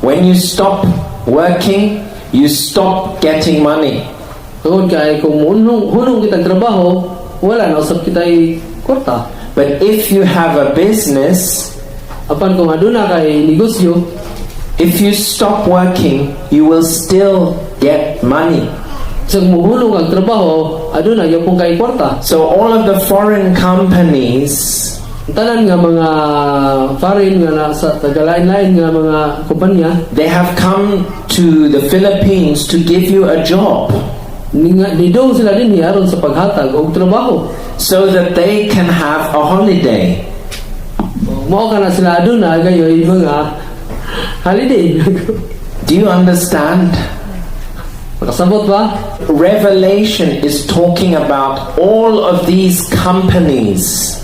When you stop working, you stop getting money. Tungod kay kung hunong kitang trabaho, wala na usab kita'y kwarta. But if you have a business, Apan kung aduna kay negosyo, if you stop working, you will still get money. Sa muhunong ang trabaho, aduna gyapon kay kwarta. So all of the foreign companies, Ang tanan nga mga foreign nga nasa tagalain-lain nga mga kumpanya, they have come to the Philippines to give you a job nidong sila dinhi aron sa paghatag og trabaho. So that they can have a holiday. Mao kana sila aduna gayoy mga holiday. Do you understand? Makasabot ba? Revelation is talking about all of these companies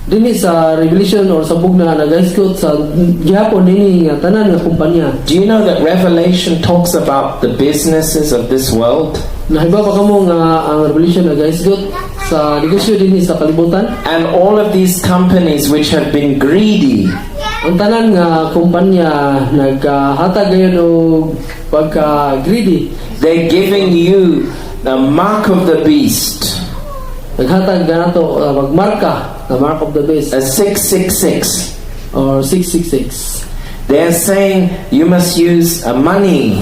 Dinhi sa Revelation or sa bugna, nagahisgot sa gihapon nini nga tanan nga kumpanya. Do you know that Revelation talks about the businesses of this world? Nahibaw ba kamo nga ang Revelation nagahisgot sa negosyo dinhi sa kalibutan? And all of these companies which have been greedy, Ang tanan nga kumpanya naghatag gayon og pagka greedy, they're giving you the mark of the beast, naghatag ganato magmarka, the mark of the beast, a 666. Or 666. They're saying you must use a money,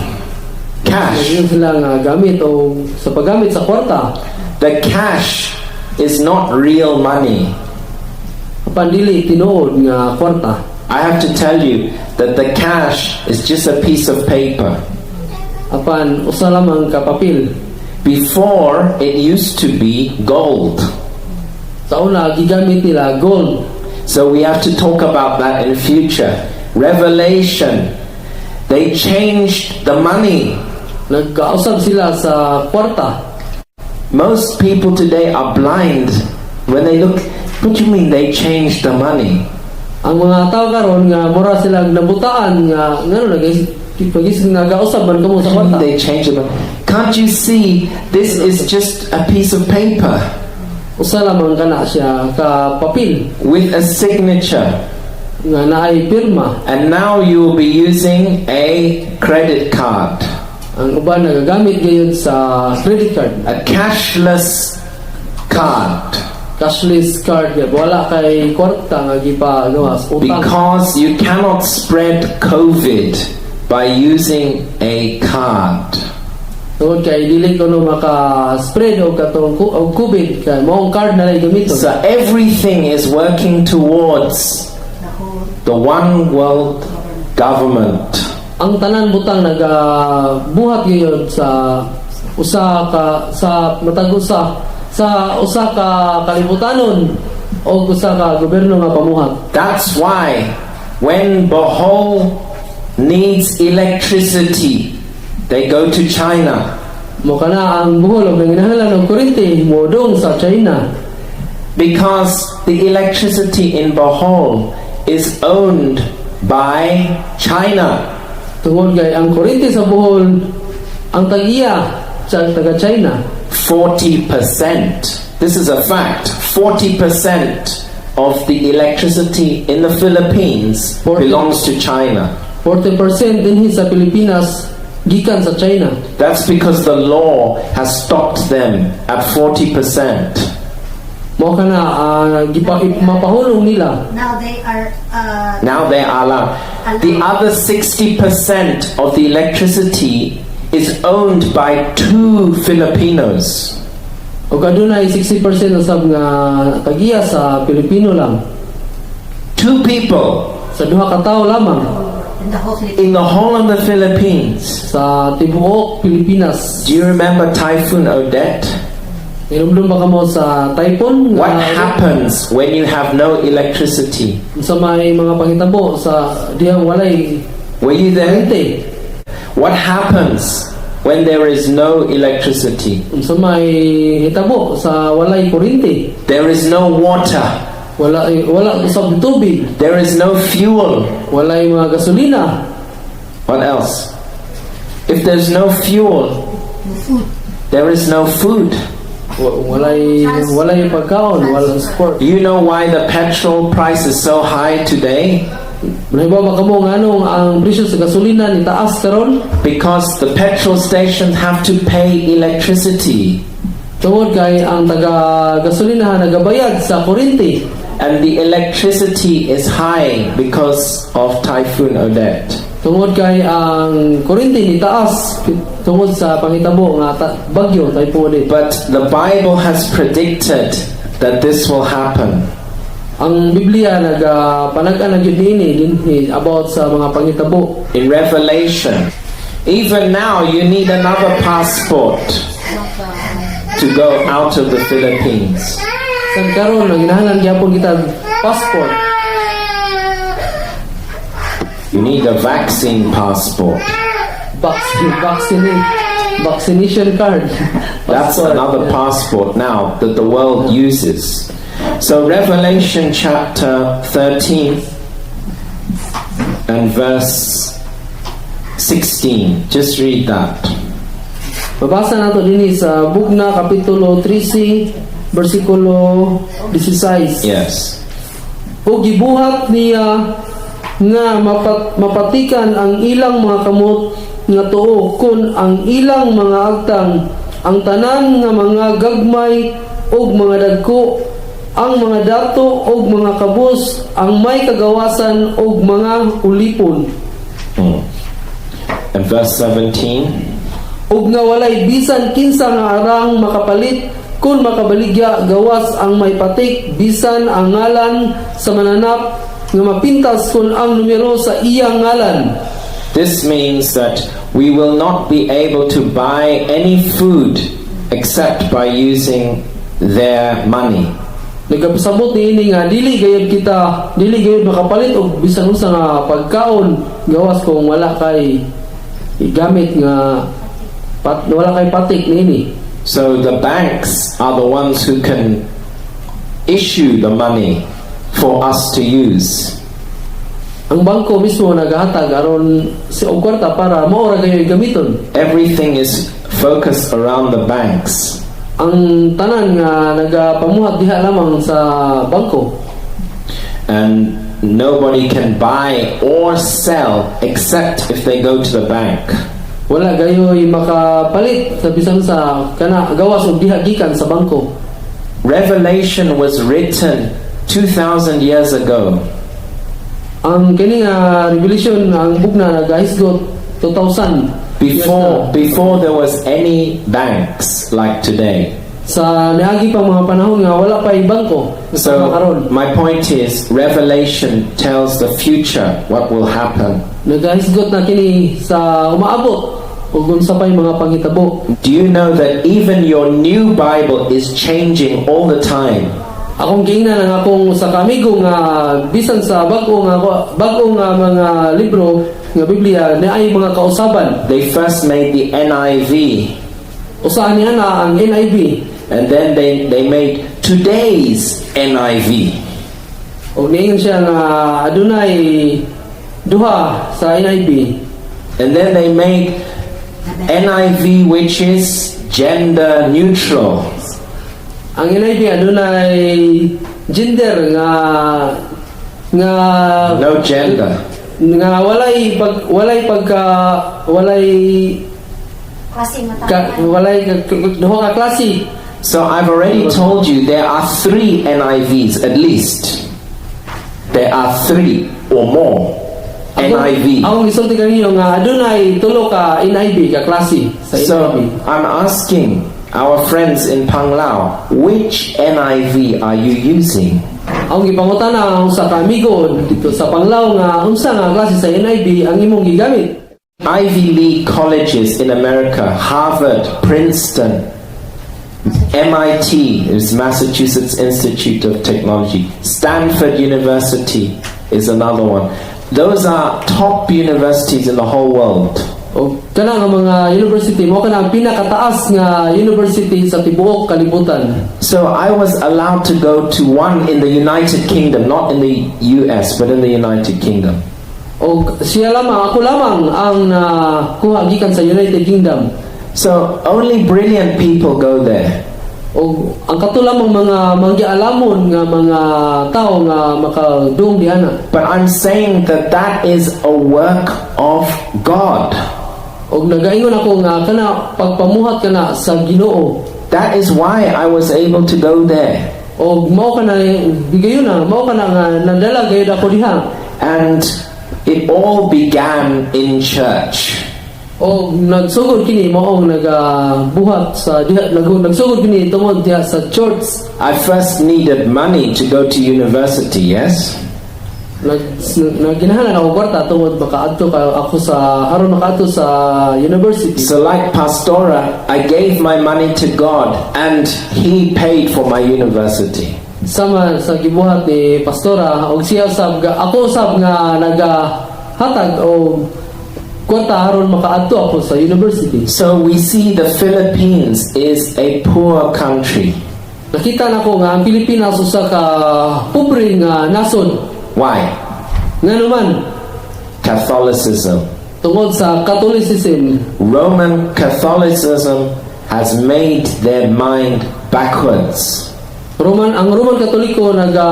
cash. Ngayon sila nga gamit o sa paggamit sa kwarta. The cash is not real money. Apan dili tinuod nga kwarta. I have to tell you that the cash is just a piece of paper. Apan usa lamang ka papel. Before, it used to be gold. Sa una gigamit nila gold. So we have to talk about that in future. Revelation. They changed the money. Nagkausab sila sa kwarta. Most people today are blind when they look. What do you mean they changed the money? Ang mga tao karon nga mura sila nabutaan nga ngano nagis pagis nagausab man kamo sa kwarta. They changed the money. Can't you see this is just a piece of paper Usa lamang kana siya ka papel with a signature? Nga naay pirma. And now you will be using a credit card, Ang uban nagagamit gayon sa credit card. A cashless card. Cashless card nga wala kay kwarta nga gipagawas utang. Because you cannot spread COVID by using a card. Tungod kay dili kuno maka-spread og katong og COVID kay maong card na lang gamiton. So everything is working towards the one world government. Ang tanan butang nagabuhat gayon sa usa ka sa matag usa sa usa ka kalibutanon o usa ka gobyerno nga pamuhat. That's why when Bohol needs electricity, they go to China. Mo kana ang Bohol og nanginahanglan og kuryente, modong sa China. Because the electricity in Bohol is owned by China. Tungod kay ang kuryente sa Bohol, ang tag-iya sa taga China. 40%. This is a fact. 40% of the electricity in the Philippines 40 belongs to China. 40% dinhi sa Pilipinas gikan sa China. That's because the law has stopped them at 40%. Mo kana gipa mapahulong nila. Now they are Now they are allowed. The other 60% of the electricity is owned by two Filipinos. Ug adunay 60% usab nga tag-iya sa Pilipino lang. Two people Sa duha ka tawo lamang in the whole Philippines. In the whole of the Philippines. Sa tibuok Pilipinas. Do you remember Typhoon Odette? Hinumdum ba kamo sa typhoon? What Nga- happens when you have no electricity? Sa may mga panghitabo sa diyang walay Were you there? kuryente. What happens when there is no electricity? Unsa may hitabo sa walay kuryente? There is no water. Wala usab tubig. There is no fuel. Walay mga gasolina. What else? If there's no fuel, No food. There is no food. Walay pagkaon, wala support. You know why the petrol price is so high today? Nahibaw ba kamo nganong ang presyo sa gasolina ni taas karon? Because the petrol stations have to pay electricity. Tungod kay ang taga gasolina nagabayad sa kuryente. And the electricity is high because of Typhoon Odette. Tungod kay ang kuryente ni taas tungod sa pangitabo nga bagyo Typhoon Odette. But the Bible has predicted that this will happen. Ang Biblia nagapanag-an na gyud niini dinhi about sa mga pangitabo. In Revelation, even now you need another passport to go out of the Philippines. Sa karon ang ginahanglan gyapon kita passport. You need a vaccine passport. Vaccination card. That's Passport. Another passport now that the world uses. So Revelation chapter 13 and verse 16. Just read that. Mabasa nato dinhi sa Bugna kapitulo 13 bersikulo 16. Yes. Ug gibuhat niya nga mapatikan ang ilang mga kamot nga tuo kon ang ilang mga agtang, ang tanan nga mga gagmay ug mga dagko, ang mga dato ug mga kabus, ang may kagawasan ug mga ulipon. And verse 17. Ug nga walay bisan kinsa nga arang makapalit kun makabaligya gawas ang may patik, bisan ang ngalan sa mananap nga mapintas kon ang numero sa iyang ngalan. This means that we will not be able to buy any food except by using their money. Nagapasabot niini nga dili gayud kita, dili gayud makapalit og bisan unsa nga pagkaon gawas kung wala kay gamit nga wala kay patik niini. So the banks are the ones who can issue the money for us to use. Ang bangko mismo nagahatag aron si og kwarta para mao ra gayoy gamiton. Everything is focused around the banks. Ang tanan nga nagapamuhat diha lamang sa bangko. And nobody can buy or sell except if they go to the bank. Wala gayoy makapalit sa bisan sa kana gawas og diha gikan sa bangko. Revelation was written 2,000 years ago. Ang kini nga Revelation, ang bugna, nagahisgot 2000 years Before, na. Before there was any banks like today. Sa niagi pang mga panahon nga wala pa bangko So sa karon. My point is, Revelation tells the future, what will happen. Nagahisgot na kini sa umaabot ug unsa pay mga panghitabo. Do you know that even your new Bible is changing all the time? Akong giingnan ang akong sa kamigo nga bisan sa bag-o nga mga libro nga Biblia naay mga kausaban. They first made the NIV, Usahan niya na ang NIV. And then they made today's NIV. Ug niingon siya nga adunay duha sa NIV. And then they made NIV which is gender neutral. Ang NIV adunay gender nga nga No gender. Nga walay pagka walay Klase ka, walay duha ka klase. So I've already told you there are three NIVs at least. There are three or more NIV. Akong gisulti kaninyo nga adunay tulo ka NIV ka klase sa So NIV. I'm asking our friends in Panglao, which NIV are you using? Akong gipangutana ang usa ka amigo dito sa Panglao nga unsa nga klase sa NIV ang imong gigamit. Ivy League colleges in America, Harvard, Princeton, MIT is Massachusetts Institute of Technology, Stanford University is another one. Those are top universities in the whole world. O kana nga mga university mo kana ang pinakataas nga university sa tibuok kalibutan. So I was allowed to go to one in the United Kingdom, not in the US, but in the United Kingdom. O siya lamang, ako lamang ang nakuha gikan sa United Kingdom. So only brilliant people go there. Og ang kato lamang mga manggialamon nga mga tao nga makadung diana. But I'm saying that that is a work of God. Og nagaingon ako nga kana pagpamuhat kana sa Ginoo. That is why I was able to go there. Og mao kana higayon na mao kana nga nadala gayud ako diha. And it all began in church. Og nagsugod kini maong nagabuhat sa diha nagsugod kini tungod diha sa church. I first needed money to go to university, yes? Nagginahanglan ako kwarta tungod makaadto ka ako sa aron makaadto sa university. So, like Pastora, I gave my money to God and He paid for my university. Sama sa gibuhat ni Pastora og siya usab ako usab nga nagahatag og kwarta aron makaadto ako sa university. So, we see the Philippines is a poor country. Nakita nako nga ang Pilipinas usa ka pobre nga nasod. Why? Ngano man? Catholicism. Tungod sa Catholicism. Roman Catholicism has made their mind backwards. Roman ang Roman Katoliko naga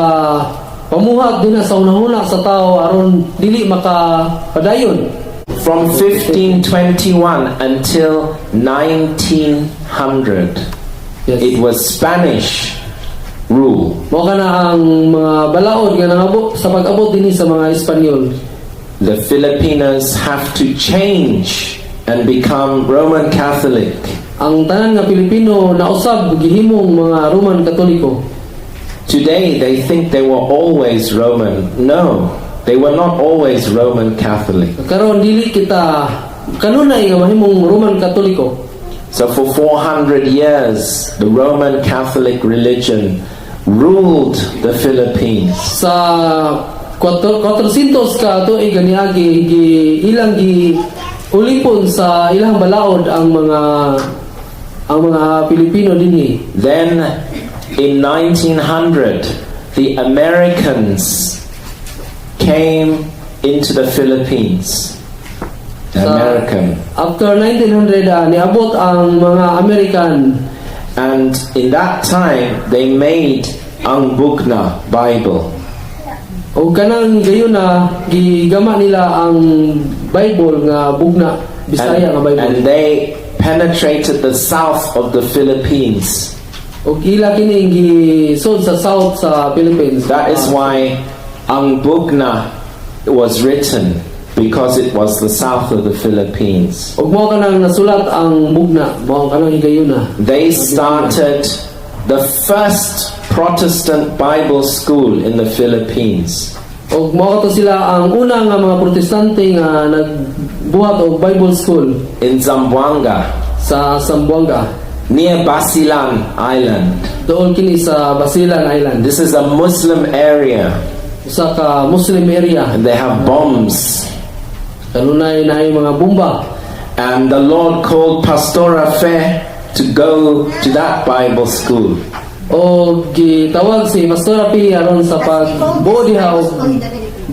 pamuhat din na sa unahuna sa tao aron dili makapadayon. From 1521 until 1900, it was Spanish rule. Mao kana ang mga balaod nga nangabot sa pag-abot dinhi sa mga Espanyol. The Filipinos have to change and become Roman Catholic. Ang tanan nga Pilipino nausab gihimong mga Roman Katoliko. Today they think they were always Roman. No, they were not always Roman Catholic. Karon dili kita kanunay nga mahimong Roman Katoliko. So for 400 years, the Roman Catholic religion ruled the Philippines. Sa 400 ka tuig niagi gi ilang gi ulipon sa ilang balaod ang mga Pilipino dinhi. Then in 1900, the Americans came into the Philippines. The American. After 1900 niabot ang mga American. And in that time, they made Ang Bugna Bible. O kanang gayon na gigama nila ang Bible nga bugna, Bisaya nga Bible. And they penetrated the south of the Philippines. Og ila kini gisod sa south sa Philippines. That is why Ang Bugna was written, because it was the south of the Philippines. Og mao kanang nasulat ang bugna, mao kanang higayuna. They started the first Protestant Bible school in the Philippines. Og mao kato sila ang una nga mga Protestante nga nagbuhat og Bible school in Zamboanga, sa Zamboanga, near Basilan Island. Doon kini sa Basilan Island. This is a Muslim area, Usa ka Muslim area. And they have bombs. Kanunay naay mga bomba. And the Lord called Pastora Fe to go to that Bible school. O gitawag si Pastora P aron sa pagbuo diha og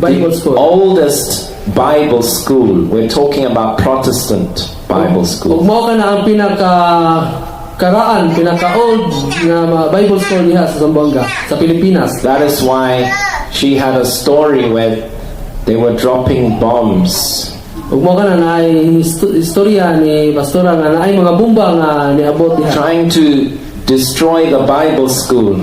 Bible The school. Oldest Bible school. We're talking about Protestant Bible Ug school. mao kana ang pinaka karaan, pinaka old nga mga Bible school diha sa Zamboanga, sa Pilipinas. That is why she had a story where they were dropping bombs. Ug mao kana naay istorya ni Pastora nga naay mga bomba nga niabot diha. Trying to destroy the Bible school.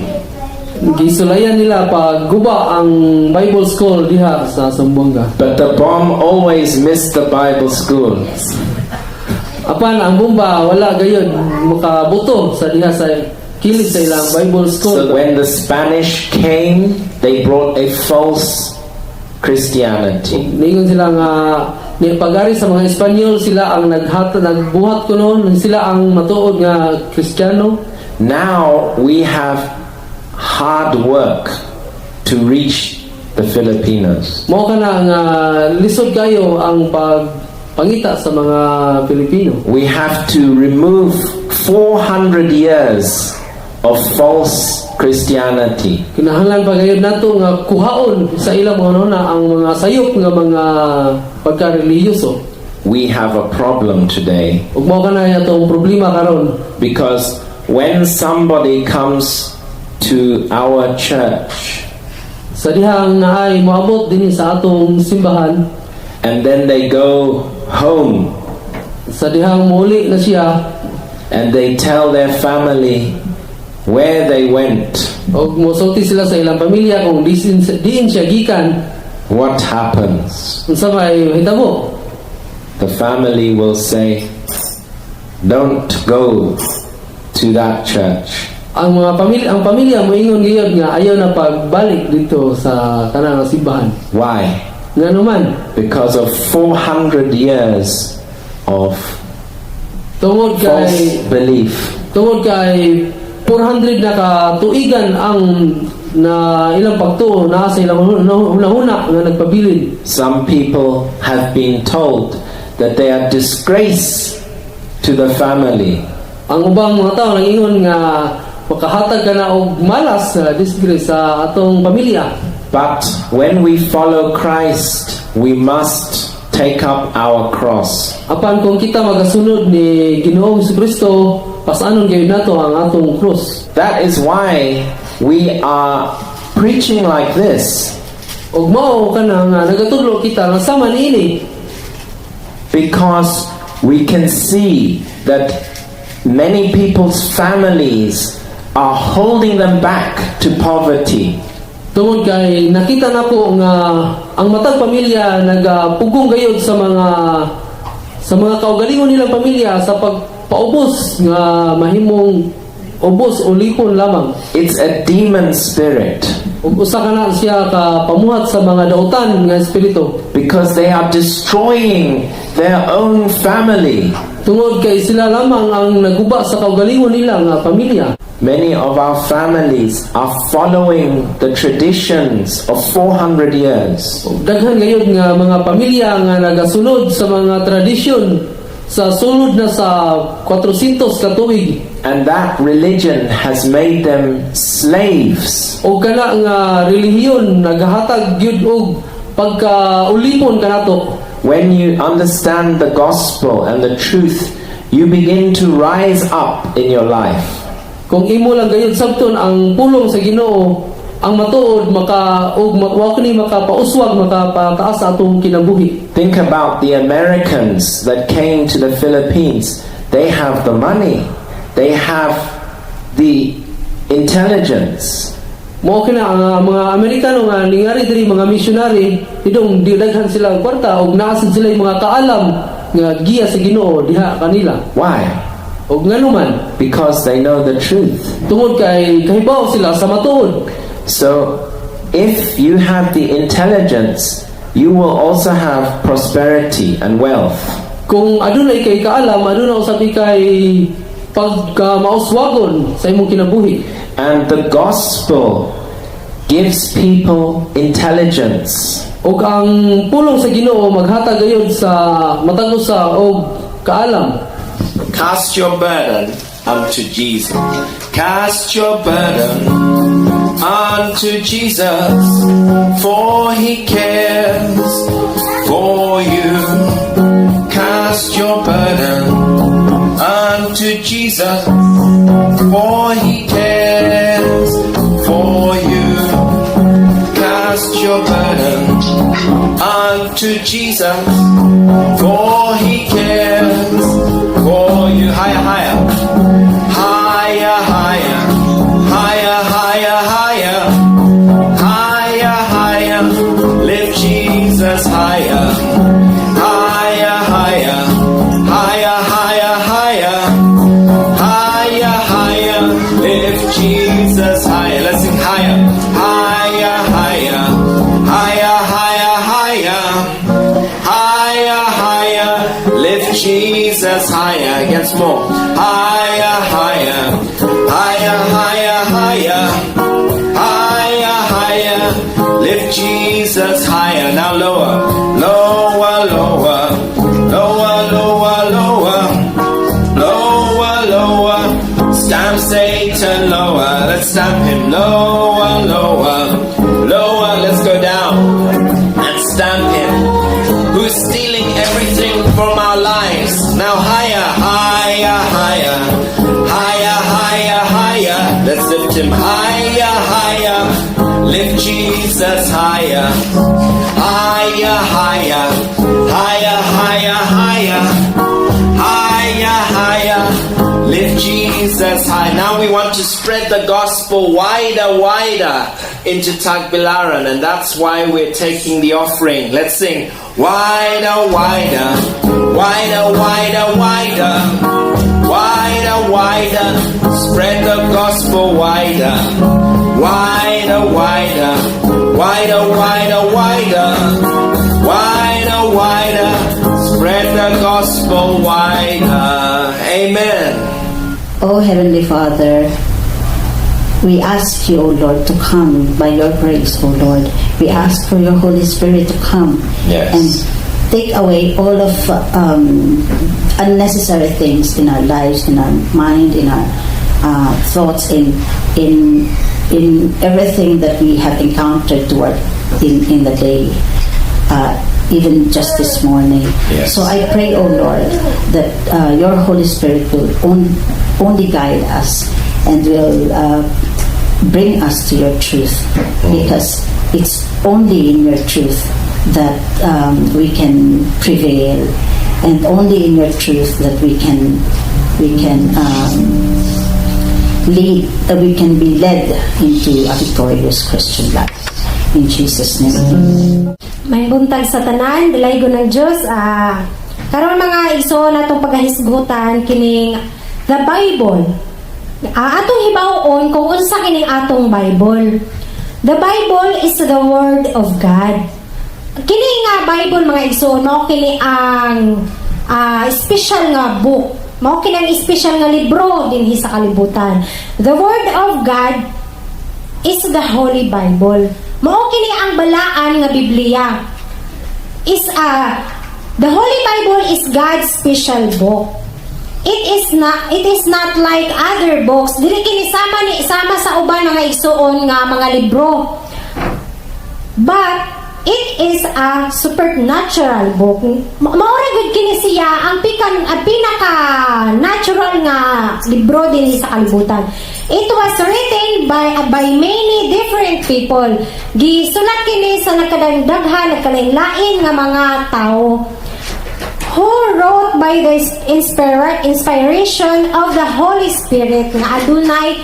Gisulayan nila pagguba ang Bible school diha sa Zamboanga. But the bomb always missed the Bible school. Apan ang bomba wala gayud makabuto sa diha sa kilid sa ilang Bible school. So when the Spanish came, they brought a false Christianity. Niingon sila nga ni pag-ari sa mga Espanyol, sila ang nagbuhat kuno, sila ang matuod nga Kristiyano. Now we have hard work to reach the Filipinos. Mao kana nga lisod kayo ang pagpangita sa mga Pilipino. We have to remove 400 years of false Christianity. Kinahanglan pa gayud nato nga kuhaon sa ilang mga na ang mga sayop nga mga pagka-relihiyoso. We have a problem today Ug mao kana atong problema karon because When somebody comes to our church Sa dihang naay moabot dinhi sa atong simbahan, and then they go home sa dihang muli na siya and they tell their family where they went, og mosulti sila sa ilang pamilya kung diin siya gikan, what happens? Unsa may hitabo? The family will say, "Don't go to that church." Ang pamilya moingon gayud nga ayaw na pagbalik didto sa kanang simbahan. Why? Ngano man? Because of 400 years of Tungod kay false belief. Tungod kay 400 na katuigan ang na ilang pagtuo na sa ilang hunahuna nga nagpabilin. Some people have been told that they are disgrace to the family. Ang ubang mga tao nangingon nga makahatag ka na og malas sa disgrace sa atong pamilya. But when we follow Christ, we must take up our cross. Apan kung kita magasunod ni Ginoong Kristo, pasanon gayud nato ang atong krus. That is why we are preaching like this, Ug mao kana nga nagatudlo kita nga sama niini, because we can see that many people's families are holding them back to poverty. Tungod kay nakita nako nga ang matag pamilya nagapugong gayud sa mga kaugalingon nilang pamilya sa pagpaubos nga mahimong ubos o lipon lamang. It's a demon spirit Ug usa ka na siya ka pamuhat sa mga dautan nga espiritu, because they are destroying their own family. Tungod kay sila lamang ang naguba sa kaugalingon nila nga pamilya. Many of our families are following the traditions of 400 years. Ug daghan gayud nga mga pamilya nga nagasunod sa mga tradisyon sa sulod na sa 400 ka tuig. And that religion has made them slaves. O kana nga relihiyon nagahatag gyud og pagkaulipon kanato. When you understand the gospel and the truth, you begin to rise up in your life. Kung imo lang gayud sabton ang pulong sa Ginoo, ang matuod, maka og wa kini makapauswag, makapataas sa atong kinabuhi. Think about the Americans that came to the Philippines. They have the money, they have the intelligence. Mao kina ang mga Amerikano nga ningari diri, mga missionary, idong di daghan sila og kwarta og naa sad sila mga kaalam nga giya sa Ginoo diha kanila. Why? Og ngano man? Because they know the truth. Tungod kay kahibaw sila sa matuod. So, if you have the intelligence, you will also have prosperity and wealth. Kung adunay kay kaalam, aduna usab kay pagka mauswagon sa imong kinabuhi. And the gospel gives people intelligence. Ug ang pulong sa Ginoo maghatag gayud sa matag usa og kaalam. Cast your burden unto Jesus. Cast your burden unto Jesus, for he cares for you. Cast your burden unto Jesus, for he cares for you. Cast your burden unto Jesus, for he cares for you. Higher, higher, higher, higher, higher, higher, higher, higher, higher. Lift Jesus higher, higher, higher, higher, higher, higher, higher, higher. Lift Jesus higher. Let's sing higher, higher, higher, higher, higher, higher, higher, higher. Lift Jesus higher. Gets more. Higher, higher, higher, higher, higher, higher, higher. Lift Jesus higher. Now lower, lower, lower, lower, lower, lower, lower, lower. Stamp Satan lower. Let's stamp him lower, lower, lower. Let's go down and stamp him, who's stealing everything from our lives. Now higher, higher, higher, higher, higher. Him higher, higher. Lift Jesus higher. Higher, higher. Higher, higher, higher. Higher, higher. Lift Jesus high. Now we want to spread the gospel wider, wider into Tagbilaran, and that's why we're taking the offering. Let's sing wider, wider, wider, wider, wider, wider, wider. Spread the gospel wider, wider, wider, wider, wider, wider, wider, wider. Spread the gospel wider. Amen. O Heavenly Father, we ask you, O Lord, to come by your grace, O Lord. We ask for your Holy Spirit to come and take away all of unnecessary things in our lives, in our mind, in our thoughts, in everything that we have encountered toward in the day, even just this morning. So I pray, O Lord, that your Holy Spirit will only guide us and will bring us to your truth, because it's only in your truth that we can prevail, and only in your truth that we can lead, that we can be led into a victorious Christian life. In Jesus' name. Maayong buntag sa tanan, dalaygon ng Dios. Karon, mga igsoon, atong pagahisgutan kining the Bible. Atong hibaw-on kung unsa kining atong Bible. The Bible is the word of God. Kini nga Bible, mga igsoon, mao kini ang special nga book. Mao kini ang special nga libro dinhi sa kalibutan. The word of God is the Holy Bible. Mao kini ang balaan nga Biblia. Is The Holy Bible is God's special book. It is not like other books. Dili kini sama sa uban, mga igsuon, nga mga libro. But it is a supernatural book. Mao ra gud kini siya ang pinaka natural nga libro dinhi sa kalibutan. It was written by many different people. Gisulat kini sa nagkadaghan, nagkalain-lain nga mga tao who wrote by the inspiration of the Holy Spirit nga adunay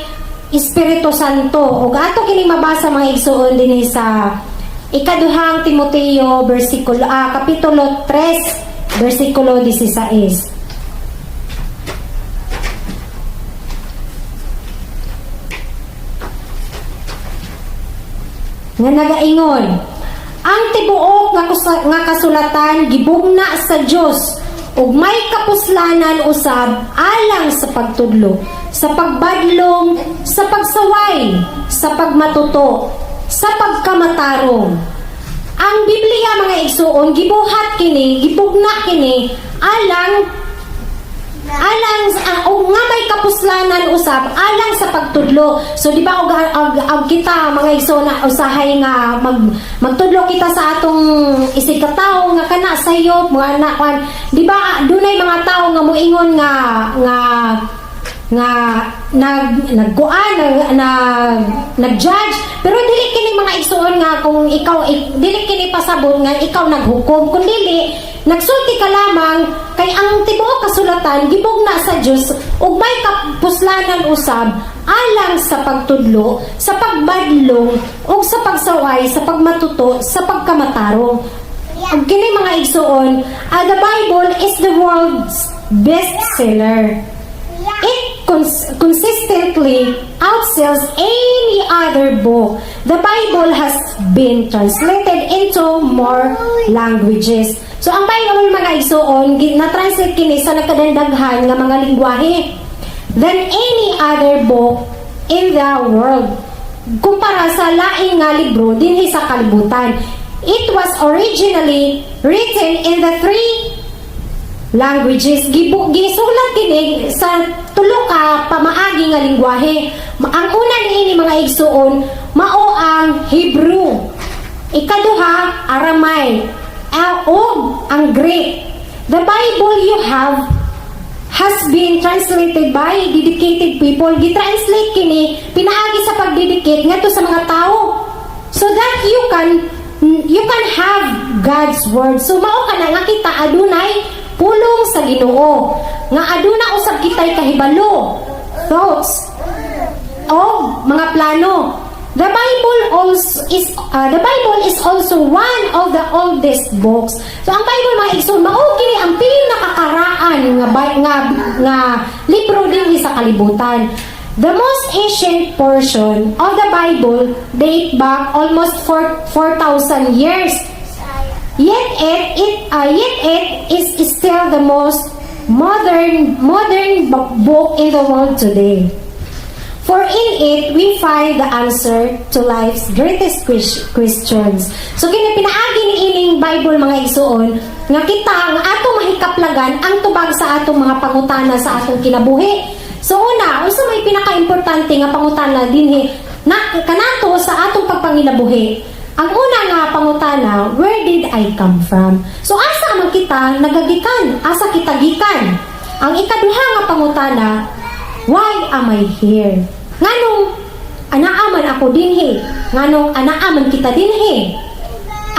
Espiritu Santo. Ug ato kini mabasa, mga igsuon, dinhi sa Ikaduhang Timoteo bersikulo kapitulo 3 bersikulo 16. Nga nagaingon, "Ang tibuok nga kasulatan gibugna sa Dios ug may kapuslanan usab alang sa pagtudlo, sa pagbadlong, sa pagsaway, sa pagmatuto, sa pagkamatarong." Ang Biblia, mga igsuon, gibuhat kini, gibugna kini alang alang og nga may kapuslanan usab alang sa pagtudlo. So di ba og kita, mga igsoon, na usahay nga magtudlo kita sa atong isig katawo nga kana sayop mga na kwan, di ba, dunay mga tawo nga moingon nga nga nga nag nagkuan nag, nag nag-judge, pero dili kini, mga igsuon, nga kung ikaw dili kini pasabot nga ikaw naghukom, kun dili nagsulti ka lamang kay ang tibuok kasulatan gibugna sa Dios ug may kapuslanan usab alang sa pagtudlo, sa pagbadlong ug sa pagsaway, sa pagmatuto, sa pagkamatarong. Ug kini, mga igsuon, the Bible is the world's bestseller. It consistently outsells any other book. The Bible has been translated into more languages. So ang Bible, mga igsuon, na-translate kini sa nagkadaghan nga mga lingwahe than any other book in the world. Kumpara sa laing nga libro dinhi sa kalibutan. It was originally written in the three languages. Gisulat kini sa tulo ka pamaagi nga lingwahe. Ang una niini, mga igsuon, mao ang Hebrew. Ikaduha, Aramaic. Ug ang Greek. The Bible you have has been translated by dedicated people. Gi-translate kini pinaagi sa pagdedicate ngadto sa mga tao so that you can have God's word. So mao kana nga kita adunay pulong sa Ginoo nga aduna usab kitay kahibalo, thoughts o mga plano. The Bible is also one of the oldest books. So ang Bible, mga igsoon, mao kini ang pinakakaraan nga libro dinhi sa kalibutan. The most ancient portion of the Bible date back almost 4,000 years. Yet it is still the most modern book in the world today. For in it, we find the answer to life's greatest questions. So kini pinaagi ni ining Bible, mga igsuon, nga kita ang atong mahikaplagan ang tubag sa atong mga pangutana sa atong kinabuhi. So una, unsa may pinakaimportante nga pangutana dinhi na kanato sa atong pagpanginabuhi? Ang una nga pangutana, "Where did I come from?" So asa man kita nagagikan? Asa kita gikan? Ang ikaduha nga pangutana, "Why am I here?" Nganong anaa man ako dinhi? Nganong anaa man kita dinhi?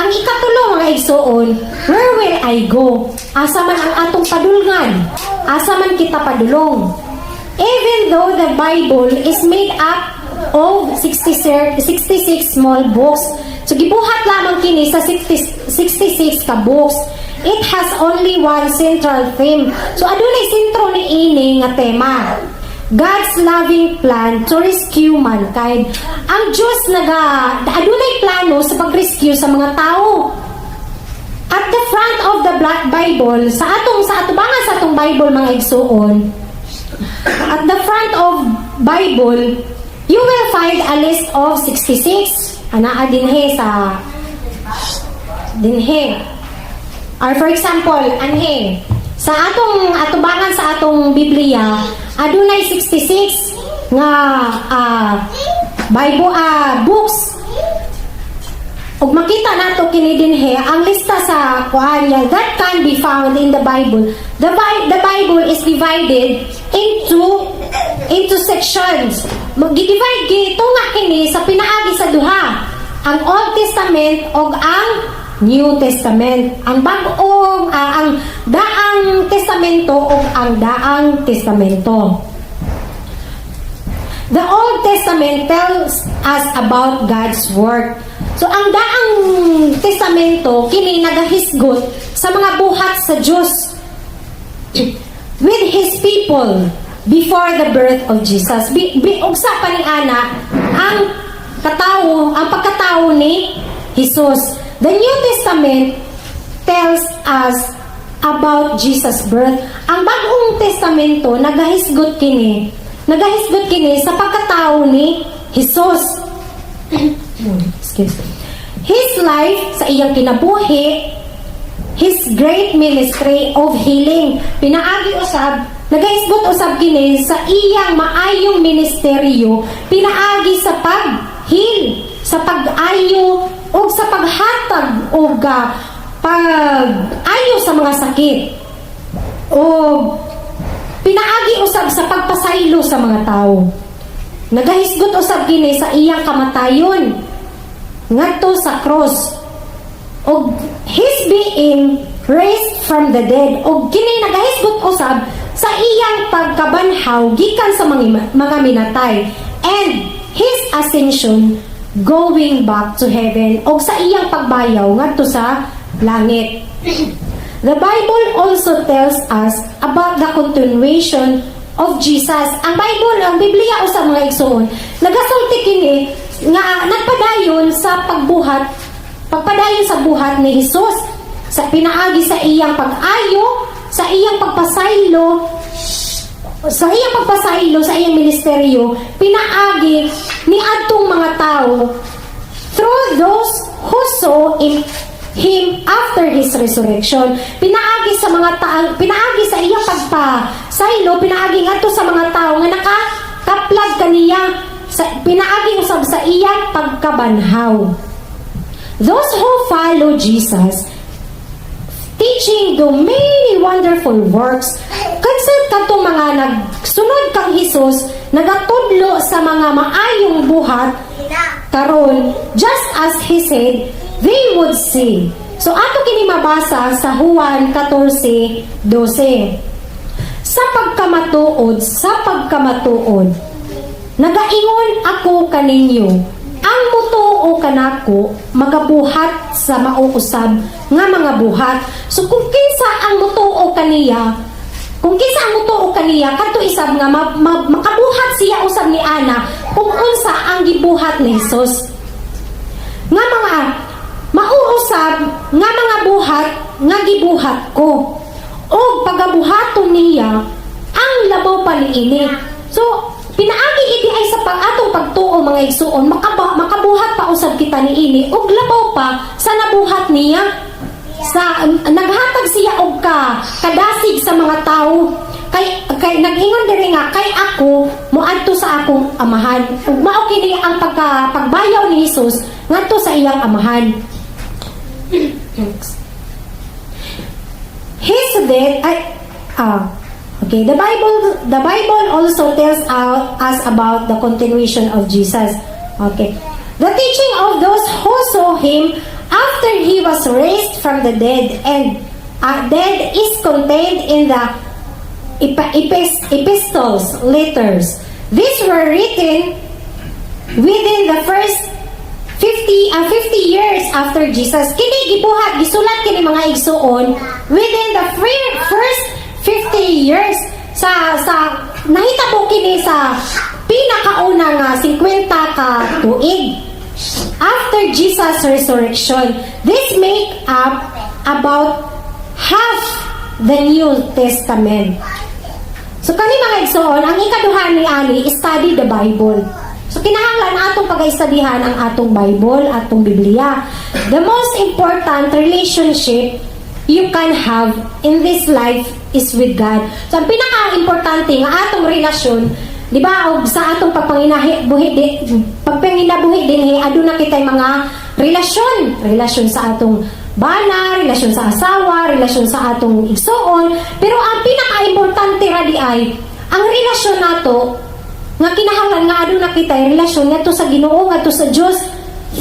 Ang ikatulo, mga igsuon, "Where will I go?" Asa man ang atong padulngan? Asa man kita padulong? Even though the Bible is made up of 60, 66 small books, so gibuhat lamang kini sa 60, 66 ka books, it has only one central theme. So adunay sentro ni ini nga tema. God's loving plan to rescue mankind. Ang Diyos adunay plano sa pag-rescue sa mga tao. At the front of the Black Bible, sa atubangan sa atong Bible, mga igsuon, at the front of Bible, you will find a list of 66. Anaa dinhi sa dinhi. Or for example, anhi sa atong atubangan sa atong Biblia, adunay 66 nga Bible books. Ug makita nato kini dinhi ang lista sa kuan niya that can be found in the Bible. The Bible is divided into sections. Magi-divide gitunga kini sa pinaagi sa duha. Ang Old Testament ug ang New Testament. Ang bag-ong ang Daang Testamento ug ang Daang Testamento. The Old Testament tells us about God's work. So ang Daang Testamento kini nagahisgot sa mga buhat sa Dios with His people before the birth of Jesus. Ugsa pa ni ana ang katawo, ang pagkatao ni Jesus. The New Testament tells us about Jesus' birth. Ang Bagong Testamento nagahisgot kini. Nagahisgot kini sa pagkatao ni Jesus. Excuse me. His life, sa iyang kinabuhi, His great ministry of healing. Pinaagi usab, nagahisgot usab kini sa iyang maayong ministeryo, pinaagi sa pag-heal, sa pag-ayo ug sa paghatag og pag-ayo sa mga sakit. O pinaagi usab sa pagpasaylo sa mga tao. Nagahisgot usab kini sa iyang kamatayon ngadto sa cross og His being raised from the dead, og kini nagahisgot usab sa iyang pagkabanhaw gikan sa mga minatay, and His ascension, going back to heaven, og sa iyang pagbayaw ngadto sa langit. The Bible also tells us about the continuation of Jesus. Ang Bible, ang Biblia usab, mga igsoon, nagasulti kini nga nagpadayon sa pagbuhat, pagpadayon sa buhat ni Jesus sa pinaagi sa iyang pag-ayo, sa iyang pagpasaylo, sa iyang ministeryo, pinaagi ni adtong mga tao through those who saw in Him after His resurrection. Pinaagi sa mga tao, pinaagi sa iyang pagpasaylo, pinaagi ngadto sa mga tao nga nakakaplag kaniya sa pinaagi usab sa iyang pagkabanhaw. Those who follow Jesus teaching, do many wonderful works. Kansa Kadtong mga nagsunod kang Hesus nagatudlo sa mga maayong buhat karon, just as he said they would see. So ato kini mabasa sa Juan 14:12. "Sa pagkamatuod, sa pagkamatuod, nagaingon ako kaninyo, ang mutuo kanako magabuhat sa mao usab nga mga buhat." So kung kinsa ang mutuo kaniya, kung kinsa ang mutuo kaniya, kadto isab nga makabuhat siya usab ni ana kung unsa ang gibuhat ni Jesus. Nga mga mao usab nga mga buhat nga gibuhat ko. O pagabuhaton niya ang labaw pa niini. So pinaagi idi ay sa pag atong pagtuo, mga igsuon, makabuhat pa usab kita niini ug labaw pa sa nabuhat niya. Sa naghatag siya og kadasig sa mga tawo kay nag-ingon diri nga kay ako moadto sa akong Amahan, ug mao kini ang pagbayaw ni Hesus ngadto sa iyang Amahan. His death ay okay, the Bible also tells us about the continuation of Jesus. Okay, the teaching of those who saw him after he was raised from the dead and dead is contained in the epistles, letters. These were written within the first 50 years after Jesus. Kini gibuhat, gisulat kini, mga igsuon, within the first 50 years sa nahitabo kini sa pinakauna nga 50 ka tuig after Jesus' resurrection. This make up about half the New Testament. So kani, mga igsoon, ang ikaduha ni ani, study the Bible. So kinahanglan atong pag-studyhan ang atong Bible, atong Biblia. The most important relationship you can have in this life is with God. So ang pinaka-importante nga atong relasyon, di ba, og sa atong pagpanginabuhi dinhi, aduna kitay mga relasyon, relasyon sa atong bana, relasyon sa asawa, relasyon sa atong igsuon, pero ang pinaka-importante ra di ay ang relasyon nato nga kinahanglan nga aduna kitay relasyon ngadto sa Ginoo, ngadto sa Dios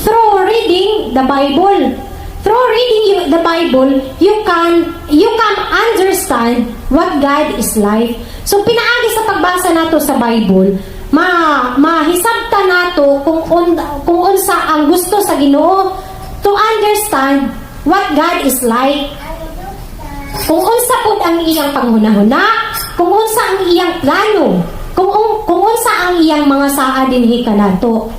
through reading the Bible. Through reading the Bible, you can understand what God is like. So pinaagi sa pagbasa nato sa Bible, mahisabta nato kung unsa ang gusto sa Ginoo, to understand what God is like. Kung unsa pud ang iyang panghunahuna, kung unsa ang iyang plano, kung unsa ang iyang mga saa dinhi kanato.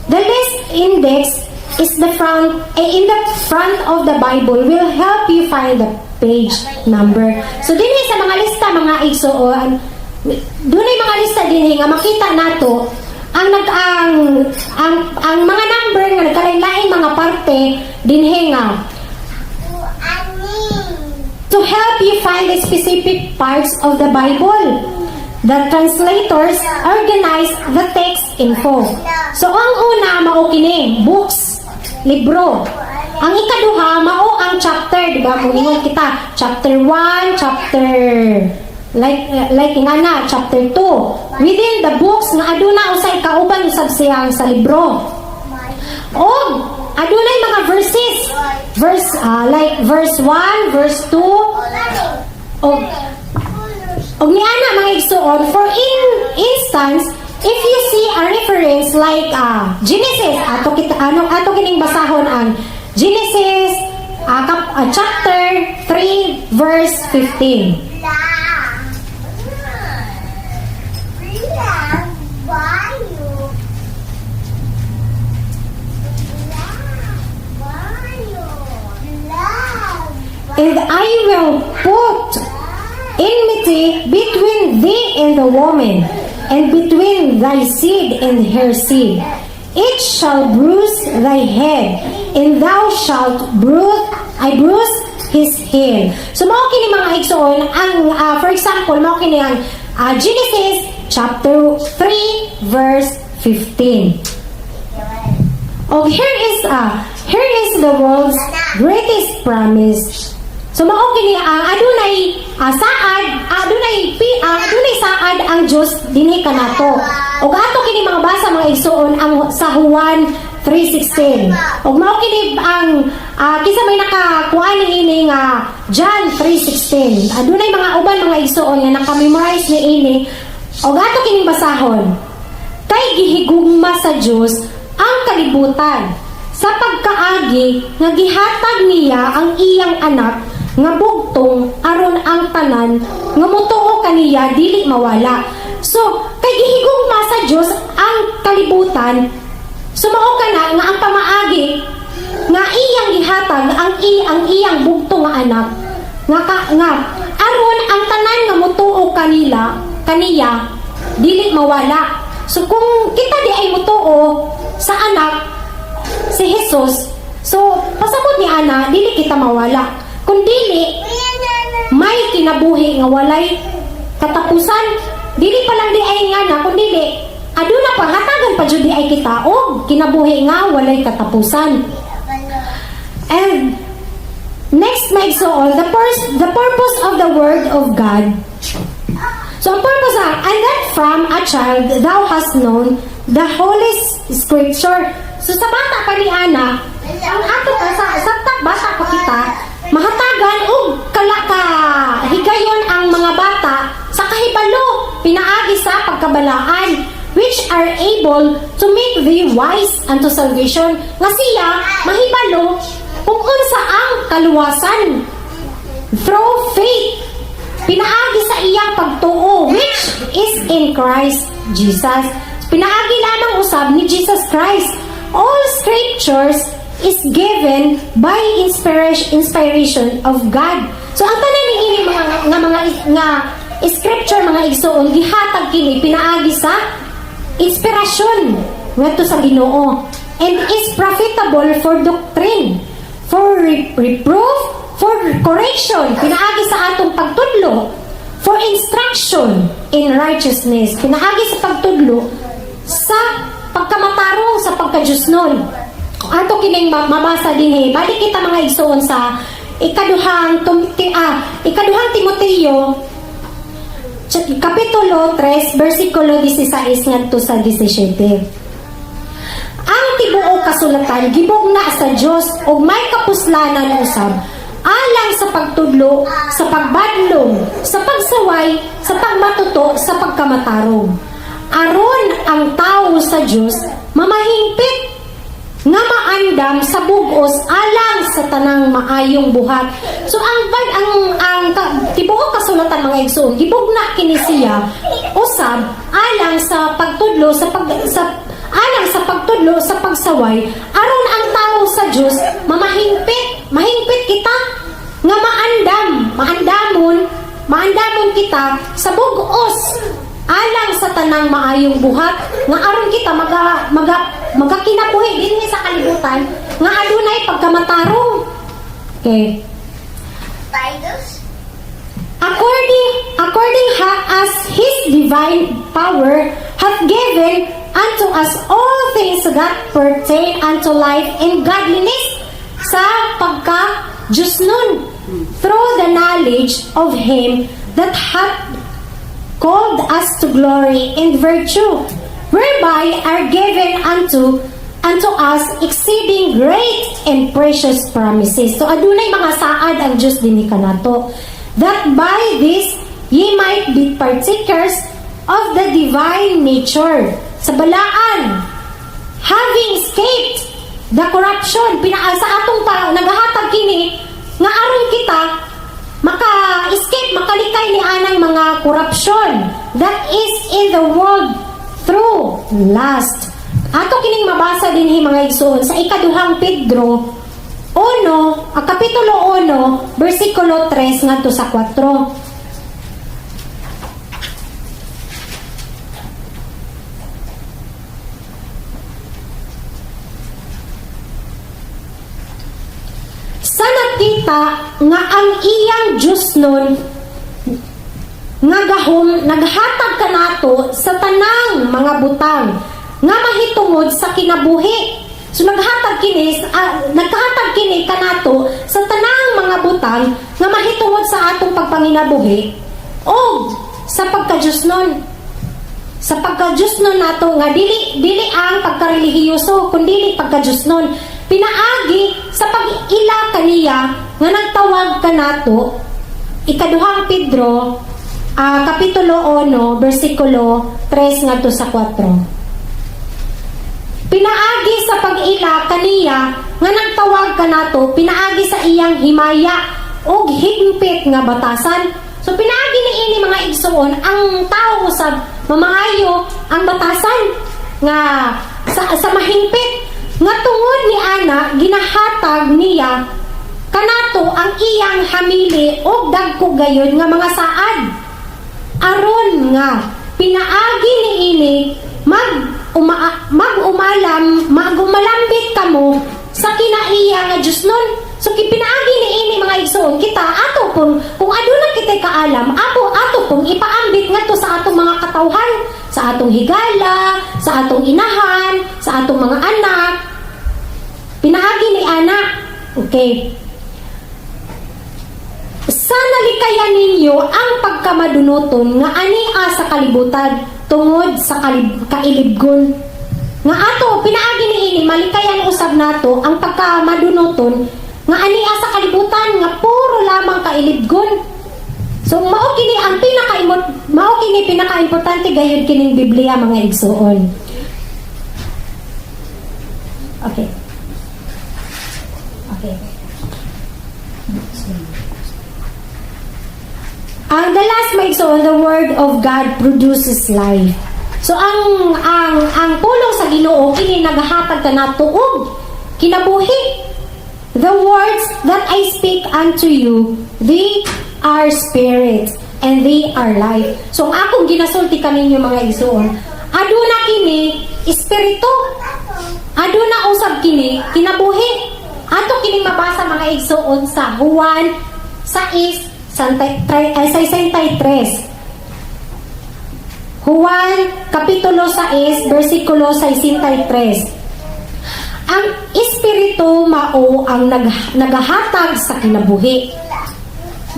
The list index is the front eh, in the front of the Bible will help you find the page number. So dinhi sa mga lista, mga igsuon, dunay mga lista dinhi nga makita nato ang nag ang mga number nga nagkalain-laing mga parte dinhi nga to help you find the specific parts of the Bible. The translators organize the text info. So ang una mao kini, books, libro. Ang ikaduha mao ang chapter, di ba? Kung ingon kita, chapter 1, chapter like nga na chapter 2. Within the books nga aduna usay kauban usab siyang sa libro. Og adunay mga verses. Verse like verse 1, verse 2, og niana, mga igsuon, for instance, if you see a reference like Genesis, ato kita ano ato kining basahon ang Genesis chapter 3 verse 15. "And I will put enmity between thee and the woman, and between thy seed and her seed. It shall bruise thy head, and thou shalt bruise his heel." So mao kini, mga igsoon, ang for example, mao kini ang Genesis chapter 3 verse 15. Oh, here is the world's greatest promise. So mao kini ang adunay saad, adunay pi ang ang Dios dinhi kanato. Ug ato kini mga basa, mga igsuon, ang sa Juan 3:16. Ug mao kini ang kinsa may nakakuha ni ini nga John 3:16. Adunay mga uban, mga igsuon, nga naka-memorize ni ini. Ug ato kining basahon. Kay gihigugma sa Dios ang kalibutan sa pagkaagi nga gihatag niya ang iyang anak nga bugtong aron ang tanan nga motuo kaniya dili mawala. So, kay gihigugma sa Dios ang kalibutan, so mao kana nga ang pamaagi nga iyang gihatag ang iyang bugtong nga anak nga aron ang tanan nga motuo kaniya dili mawala. So kung kita di ay motuo sa anak si Jesus, so pasabot ni ana dili kita mawala. Kung dili may kinabuhi nga walay katapusan, dili pa lang di ay nga na kun dili aduna pa hatagan pa jud di ay kita og kinabuhi nga walay katapusan. And next, mga igsoon, the purpose of the word of God. So ang purpose and that from a child thou hast known the Holy Scripture. So sa bata pa ni ana, ang ato ka sa bata pa kita, mahatagan og kala ka higayon ang mga bata sa kahibalo pinaagi sa pagkabalaan, which are able to make thee wise unto salvation, nga siya mahibalo kung unsa ang kaluwasan through faith pinaagi sa iyang pagtuo which is in Christ Jesus. Pinaagi lamang usab ni Jesus Christ. All scriptures is given by inspiration of God. So ang tanan ni ini mga nga mga nga scripture, mga igsoon, gihatag kini pinaagi sa inspirasyon ngadto sa Ginoo and is profitable for doctrine, for reproof, for correction, pinaagi sa atong pagtudlo, for instruction in righteousness, pinaagi sa pagtudlo sa pagkamatarong, sa pagkajusnon. Ato kining mabasa dinhi. Balik kita, mga igsoon, sa ikaduhang Timoteo Kapitulo 3, versikulo 16 ngadto sa 17. Ang tibuok kasulatan gibugna sa Dios ug may kapuslanan usab alang sa pagtudlo, sa pagbadlong, sa pagsaway, sa pagmatuto, sa pagkamatarong. Aron ang tao sa Dios mamahingpit nga maandam sa bugos alang sa tanang maayong buhat. So ang tibuok kasulatan, mga igsoon, gibugna kini siya usab alang sa pagtudlo sa pag sa alang sa pagtudlo, sa pagsaway, aron ang tao sa Dios mamahingpit, mahingpit kita nga maandam, maandamon, maandamon kita sa bugos alang sa tanang maayong buhat, nga aron kita maga maga magakinabuhi dinhi sa kalibutan nga adunay pagkamatarong. Okay. According ha as his divine power hath given unto us all things that pertain unto life and godliness sa pagka Diyosnon through the knowledge of him that hath called us to glory and virtue, whereby are given unto us exceeding great and precious promises. So adunay mga saad ang Diyos dinhi kanato, that by this ye might be partakers of the divine nature sa balaan, having escaped the corruption pinaa sa atong pa nagahatag kini nga aron kita maka-escape, makalikay ni anang mga corruption that is in the world through lust. Ato kining mabasa dinhi, mga igsoon, sa ikaduhang Pedro 1, ang kapitulo 1, bersikulo 3 ngadto sa 4. Sa nakita nga ang iyang Diyosnon nga gahom naghatag kanato sa tanang mga butang nga mahitungod sa kinabuhi. So nagkahatag kini kanato sa tanang mga butang nga mahitungod sa atong pagpanginabuhi o sa pagkadiyosnon. Sa pagka-Diyosnon nato nga dili dili ang pagkarelihiyoso kundi pagka-Diyosnon, pinaagi sa pag-ila kaniya nga nagtawag kanato. Ikaduhang Pedro, kapitulo 1, bersikulo 3 ngadto sa 4. Pinaagi sa pag-ila kaniya nga nagtawag kanato, pinaagi sa iyang himaya ug higpit nga batasan. So pinaagi ni ini, mga igsoon, ang tao usab mamaayo ang batasan nga sa mahingpit nga tungod ni ana ginahatag niya kanato ang iyang hamili ug dagko gayud nga mga saad, aron nga pinaagi ni ini mag umalambit kamo sa kinaiya nga Diyosnon. So pinaagi ni ini, mga igsoon, kita ato pong kung aduna kita kaalam apo ato pong ipaambit ngadto sa atong mga katawhan, sa atong higala, sa atong inahan, sa atong mga anak, pinaagi ni ana. Okay. Sa nalikayan ninyo ang pagkamadunuton nga ania sa kalibutan tungod sa kailibgon. Nga ato pinaagi ni ini malikayan usab nato ang pagkamadunuton nga ania sa kalibutan nga puro lamang kailibgon. So mao kini pinakaimportante gayud kining Biblia, mga igsuon. Okay. Okay. Ang the last, mga igsoon, the word of God produces life. So ang pulong sa Ginoo kini nagahatag kanato og kinabuhi. The words that I speak unto you, they are spirit and they are life. So ang akong ginasulti kaninyo, mga igsoon, aduna kini espiritu. Aduna usab kini kinabuhi. Ato kini mabasa, mga igsoon, sa Juan 6 ay 63. Juan kapitulo 6 bersikulo 63. Ang espiritu mao ang nagahatag sa kinabuhi.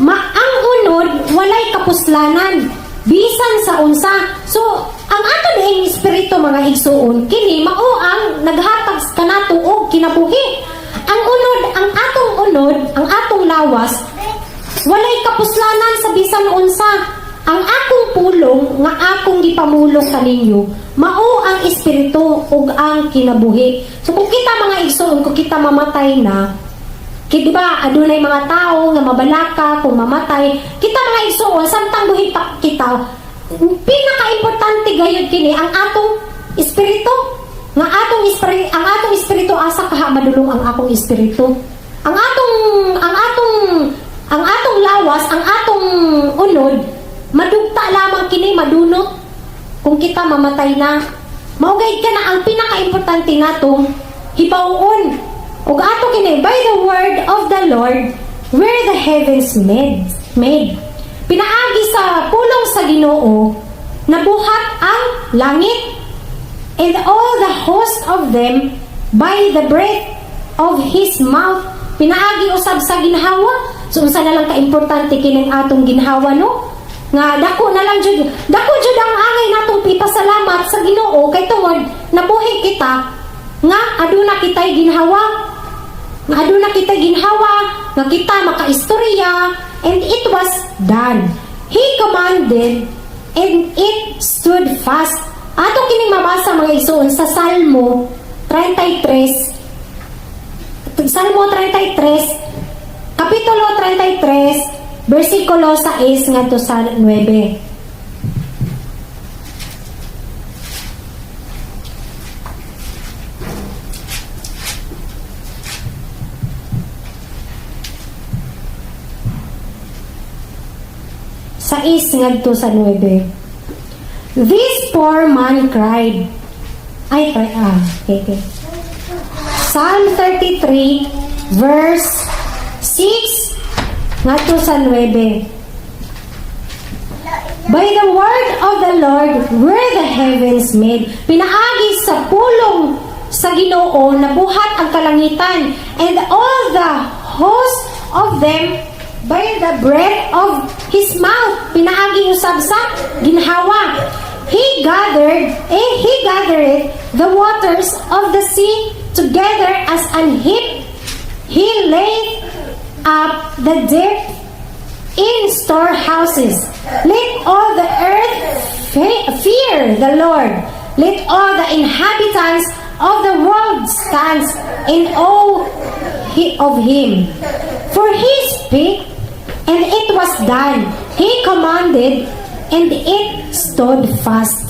Ang unod walay kapuslanan bisan sa unsa. So ang ato dihing espiritu, mga igsuon, kini mao ang naghatag kanato og kinabuhi. Ang unod, ang atong unod, ang atong lawas walay kapuslanan sa bisan unsa. Ang akong pulong nga akong gipamulong kaninyo mao ang espiritu ug ang kinabuhi. So kung kita, mga igsoon, kung kita mamatay na, kay di ba adunay mga tao nga mabalaka kung mamatay. Kita, mga igsoon, samtang buhi pa kita, pinakaimportante gayud kini ang atong espiritu. Nga atong espiritu, ang atong espiritu, asa kaha madulong ang akong espiritu? Ang atong lawas, ang atong unod, madugta lamang kini, madunot kung kita mamatay na. Mao gayud kana ang pinakaimportante natong hibawon. Ug ato kini, by the word of the Lord were the heavens made. Pinaagi sa pulong sa Ginoo nabuhat ang langit, and all the host of them by the breath of his mouth. Pinaagi usab sa ginhawa. So unsa na lang kaimportante kining atong ginhawa, no? Nga dako na lang jud, dako jud ang angay natong ipasalamat sa Ginoo kay tungod nabuhi kita nga aduna kitay ginhawa. Nga aduna kitay ginhawa nga kita makaistorya, and it was done. He commanded and it stood fast. Ato kining mabasa, mga igsoon, sa Salmo 33. Salmo 33, Kapitulo 33, versikulo 6 ngadto sa 9. 6 ngadto sa 9. This poor man cried. Ay, ay, okay. Psalm 33, verse 6 ngadto sa 9. By the word of the Lord were the heavens made. Pinaagi sa pulong sa Ginoo nabuhat ang kalangitan, and all the host of them by the breath of his mouth. Pinaagi usab sa ginhawa. He gathered the waters of the sea together as an heap. He laid up the deep in storehouses. Let all the earth fear the Lord. Let all the inhabitants of the world stand in awe of him. For he spake, and it was done. He commanded, and it stood fast.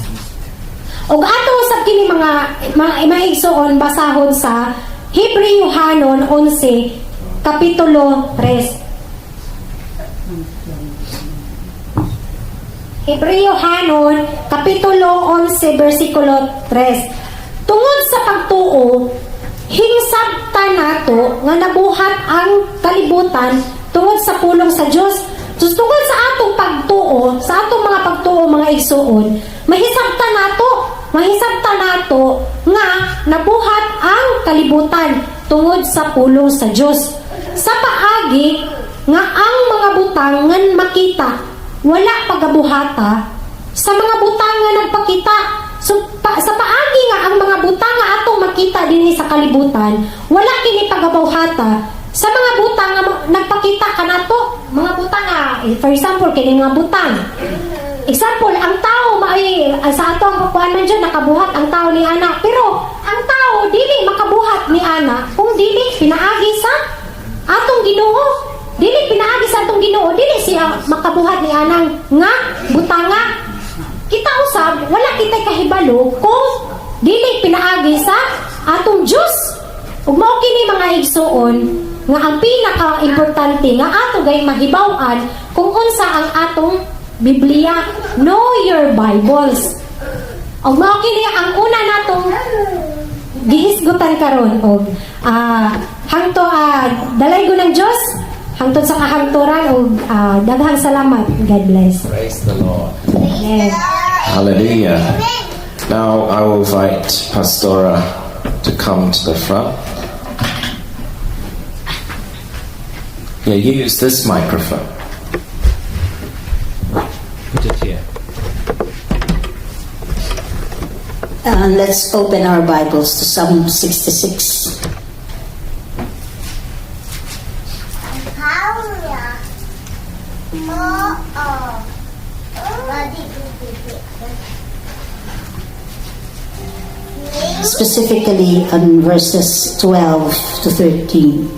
Ug ato usab kini mga maigsoon basahon sa Hebreohanon 11 kapitulo 3. Hebreohanon kapitulo 11 bersikulo 3. Tungod sa pagtuo, hingsabta nato nga nabuhat ang kalibutan tungod sa pulong sa Dios. So, tungod sa atong pagtuo, sa atong mga pagtuo, mga igsuon, mahisabta nato nga nabuhat ang kalibutan tungod sa pulong sa Dios. Sa paagi nga ang mga butang nga makita wala pagabuhata sa mga butang nga nagpakita. So sa paagi nga ang mga butang nga atong makita dinhi sa kalibutan wala kini pagabuhata sa mga butang nga nagpakita kanato, mga butang nga eh, for example, kini mga butang. Example, ang tao maay sa atong kuan man dyan, nakabuhat ang tao ni ana, pero ang tao dili makabuhat ni ana kung dili pinaagi sa atong Ginoo. Dili pinaagi sa atong Ginoo, dili siya makabuhat ni anang nga butanga. Kita usab wala kita kahibalo kung dili pinaagi sa atong Dios. Ug mao kini, mga igsuon, nga ang pinaka-importante nga ato gay mahibaw-an kung unsa ang atong Biblia. Know your Bibles. Ug mao kini ang una natong gihisgutan karon. Og hangto dalaygon ng Dios hangtod sa kahangturan og daghang salamat. God bless. Praise the Lord. Amen. Hallelujah. Now I will invite Pastora to come to the front. Yeah, use this microphone. Put it here. And let's open our Bibles to Psalm 66. Specifically on verses 12 to 13.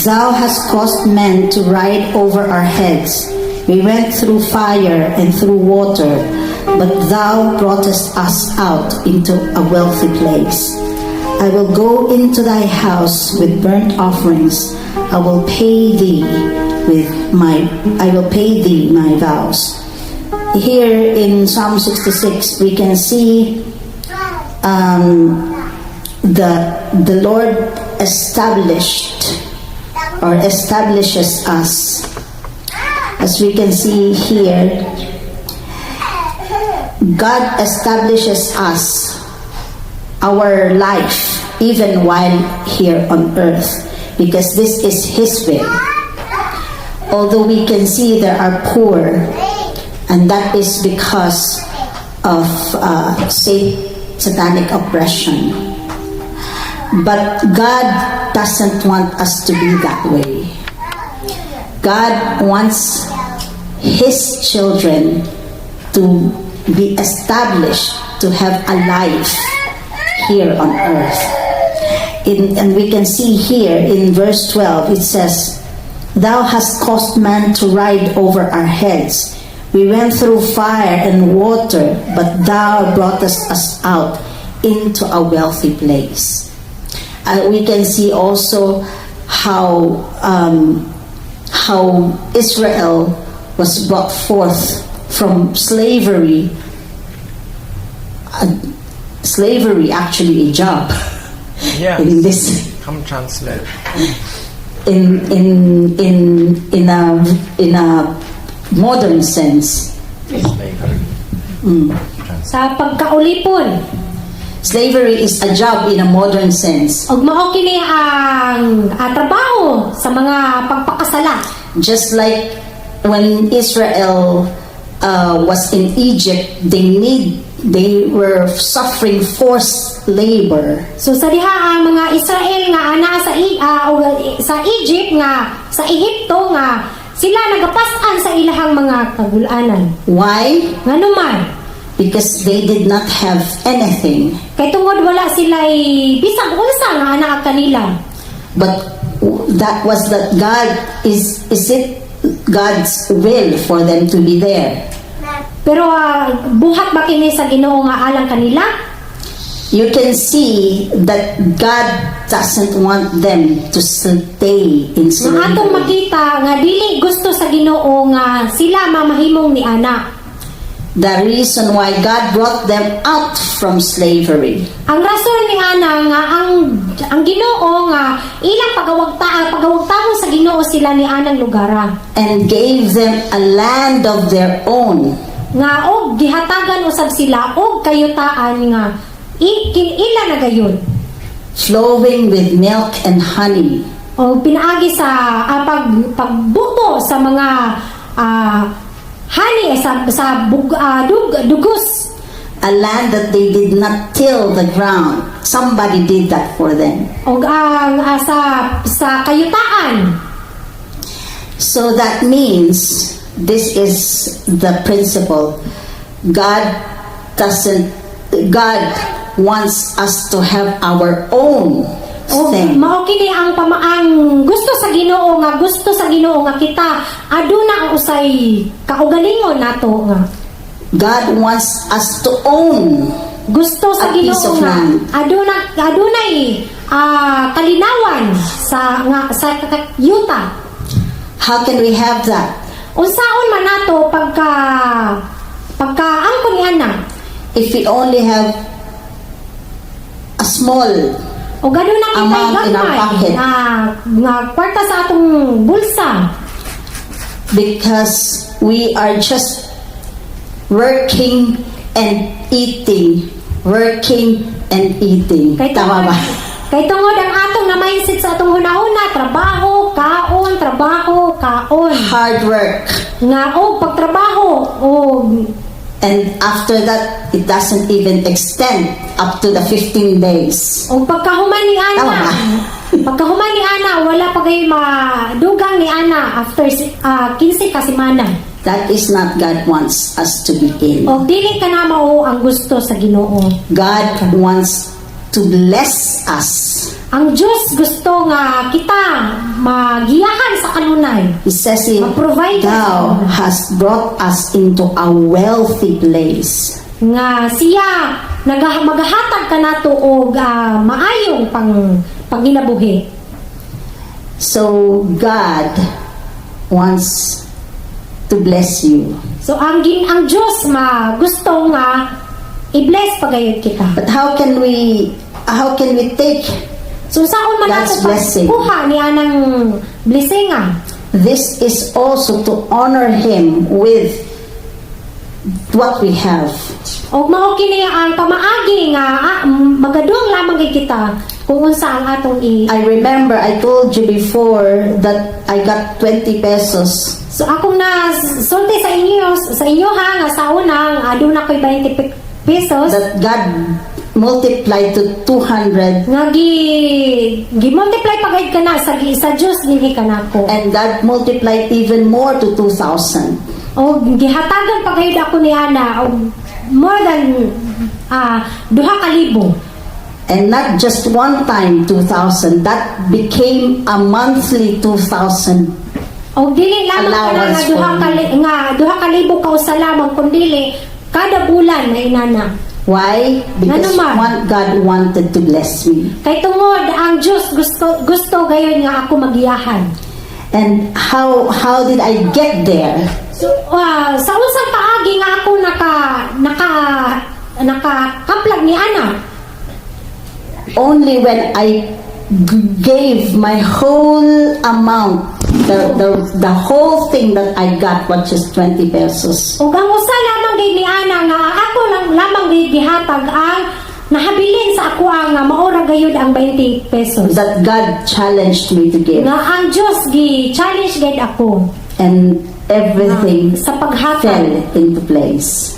Thou hast caused men to ride over our heads. We went through fire and through water, but thou broughtest us out into a wealthy place. I will go into thy house with burnt offerings. I will pay thee my vows. Here in Psalm 66 we can see the Lord established or establishes us. As we can see here, God establishes us, our life, even while here on earth, because this is His will. Although we can see there are poor, and that is because of satanic oppression. But God doesn't want us to be that way. God wants His children to be established, to have a life here on earth. And we can see here in verse 12, it says, "Thou hast caused man to ride over our heads. We went through fire and water, but thou broughtest us out into a wealthy place." We can see also how Israel was brought forth from slavery. Slavery actually a job. In this Come translate. in a modern sense. Sa pagkaulipon. Slavery is a job in a modern sense. Og mao kini ang trabaho sa mga pagpakasala. Just like when Israel was in Egypt, they were suffering forced labor. So sa diha ang mga Israel nga ana sa sa Egypt nga sa Ehipto nga sila nagapas-an sa ilahang mga kagulanan. Why? Ngano man? Because they did not have anything. Kay tungod wala sila bisag unsa nga ana kanila. But that was that God is it God's will for them to be there? Pero buhat ba kini sa Ginoo nga alang kanila? You can see that God doesn't want them to stay in Nga atong slavery. Makita nga dili gusto sa Ginoo nga sila mamahimong ni ana. The reason why God brought them out from slavery Ang rason ni ana nga ang Ginoo nga ilang pagawagtahon sa Ginoo sila ni anang lugara and gave them a land of their own. Nga og gihatagan usab sila og kayutaan nga ila na gayon flowing with milk and honey. O pinaagi sa pagbuto sa mga honey sa dugos. A land that they did not till the ground. Somebody did that for them. Og ang sa kayutaan. So that means this is the principle. God doesn't, God wants us to have our own O thing. Mao kini ang pamaang gusto sa Ginoo nga gusto sa Ginoo nga kita aduna ang usay kaugalingon nato nga God wants us to own gusto sa a piece Ginoo of nga land. Adunay kalinawan sa nga sa yuta. How can we have that? Unsaon man nato pagka angkon ni ana? If we only have a small O aduna kitay amount in our gamay pocket. Nga kwarta sa atong bulsa. Because we are just working and eating, working and eating. Kay Tama tungod, ba? Kay tungod ang atong na mindset sa atong hunahuna, trabaho, kaon, trabaho, kaon. Hard work. Nga og pagtrabaho og And after that, it doesn't even extend up to the 15 days. Og pagkahuman ni ana. Tama ba? Pagkahuman ni ana, wala pa kay madugang ni ana after 15 ka semana. That is not God wants us to be in. Og dili ka na mao ang gusto sa Ginoo. God wants to bless us. Ang Diyos gusto nga kita magiyahan sa kanunay. He says here, Mag-provide "Thou us. Hast brought us into a wealthy place." Nga siya magahatag kanato og maayong panginabuhi. So God wants to bless you. So ang Diyos ma gusto nga i-bless pagayod kita. But how can we take So saon man God's nato blessing? Pagkuha ni anang blessinga? This is also to honor Him with what we have. Og mao kini ang pamaagi nga magadung lamang kay kita kung unsa ang atong i I remember I told you before that I got 20 pesos. So akong na sulti sa inyo ha nga sa una nga aduna ko'y 20 pesos that God multiplied to 200 nga gi multiply pa gayud kana sa Dios dinhi kanako. And God multiplied even more to 2,000. Og gihatagan pa gayud ako ni ana og more than 2,000. And not just one time 2,000, that became a monthly 2,000. Og dili lamang kana nga Allowance duha for ka me. Nga 2,000 ka usa lamang kundili kada bulan na inana. Why? Because Ngano man? God wanted to bless me. Kay tungod ang Dios gusto gayon nga ako magiyahan. And how did I get there? So sa unsang paagi nga ako naka nakakaplag ni ana? Only when I gave my whole amount, the whole thing that I got was just 20 pesos. Ug ang usa lamang gay ni ana nga ako lang lamang gay gihatag ang nahabilin sa ako nga maora gayud ang 20 pesos. That God challenged me to give. Nga ang Dios gi challenge gid ako And everything sa paghatag. Fell into place.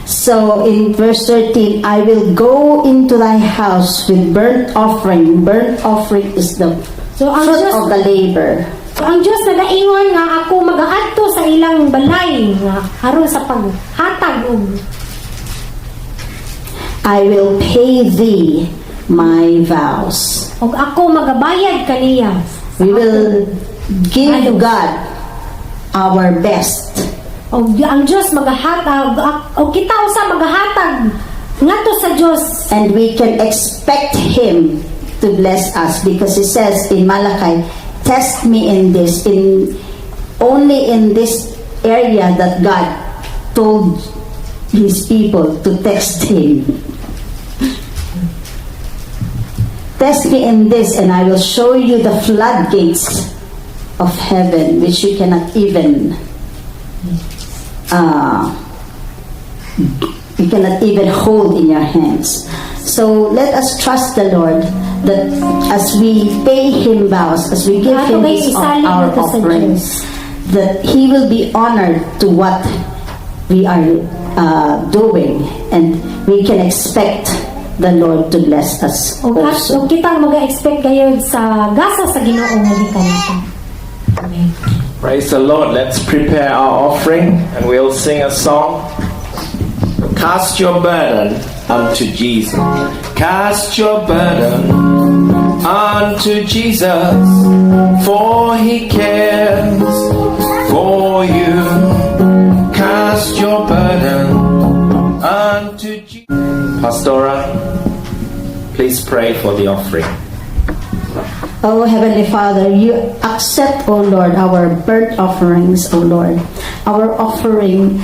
So in verse 13, "I will go into thy house with burnt offering." Burnt offering is the So ang fruit Diyos of the labor. So ang Dios nagaingon nga ako magaadto sa ilang balay nga aron sa paghatag og "I will pay thee my vows." Og ako magabayad kaniya. We will give Ano? God our best. Og ang Dios magahatag og kita usa magahatag ngadto sa Dios. And we can expect Him to bless us because He says in Malachi, "Test me in this," in only in this area that God told His people to test Him. "Test me in this, and I will show you the floodgates of heaven, which you cannot even hold in your hands." So let us trust the Lord that as we pay Him vows, as we give Ato Him kay isalig our nato sa offerings, Diyos. That He will be honored to what we are doing, and we can expect the Lord to bless us Og at also. Og kita maga-expect gayud sa gasa sa Ginoo nga gikan nato. Amen. Praise the Lord. Let's prepare our offering and we'll sing a song. Cast your burden unto Jesus. Cast your burden unto Jesus, for He cares for you. Cast your burden unto Jesus. Pastora, please pray for the offering. Oh, Heavenly Father, you accept, O Lord, our burnt offerings, O Lord, our offering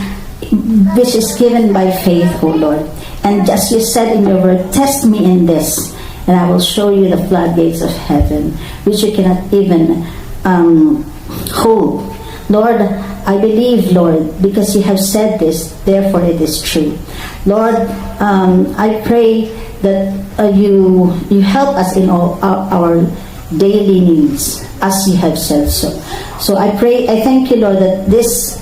which is given by faith, O Lord. And just you said in your word, "Test me in this, and I will show you the floodgates of heaven, which you cannot even hold." Lord, I believe, Lord, because you have said this, therefore it is true. Lord, I pray that you help us in all our daily needs, as you have said so. So I pray, I thank you, Lord, that this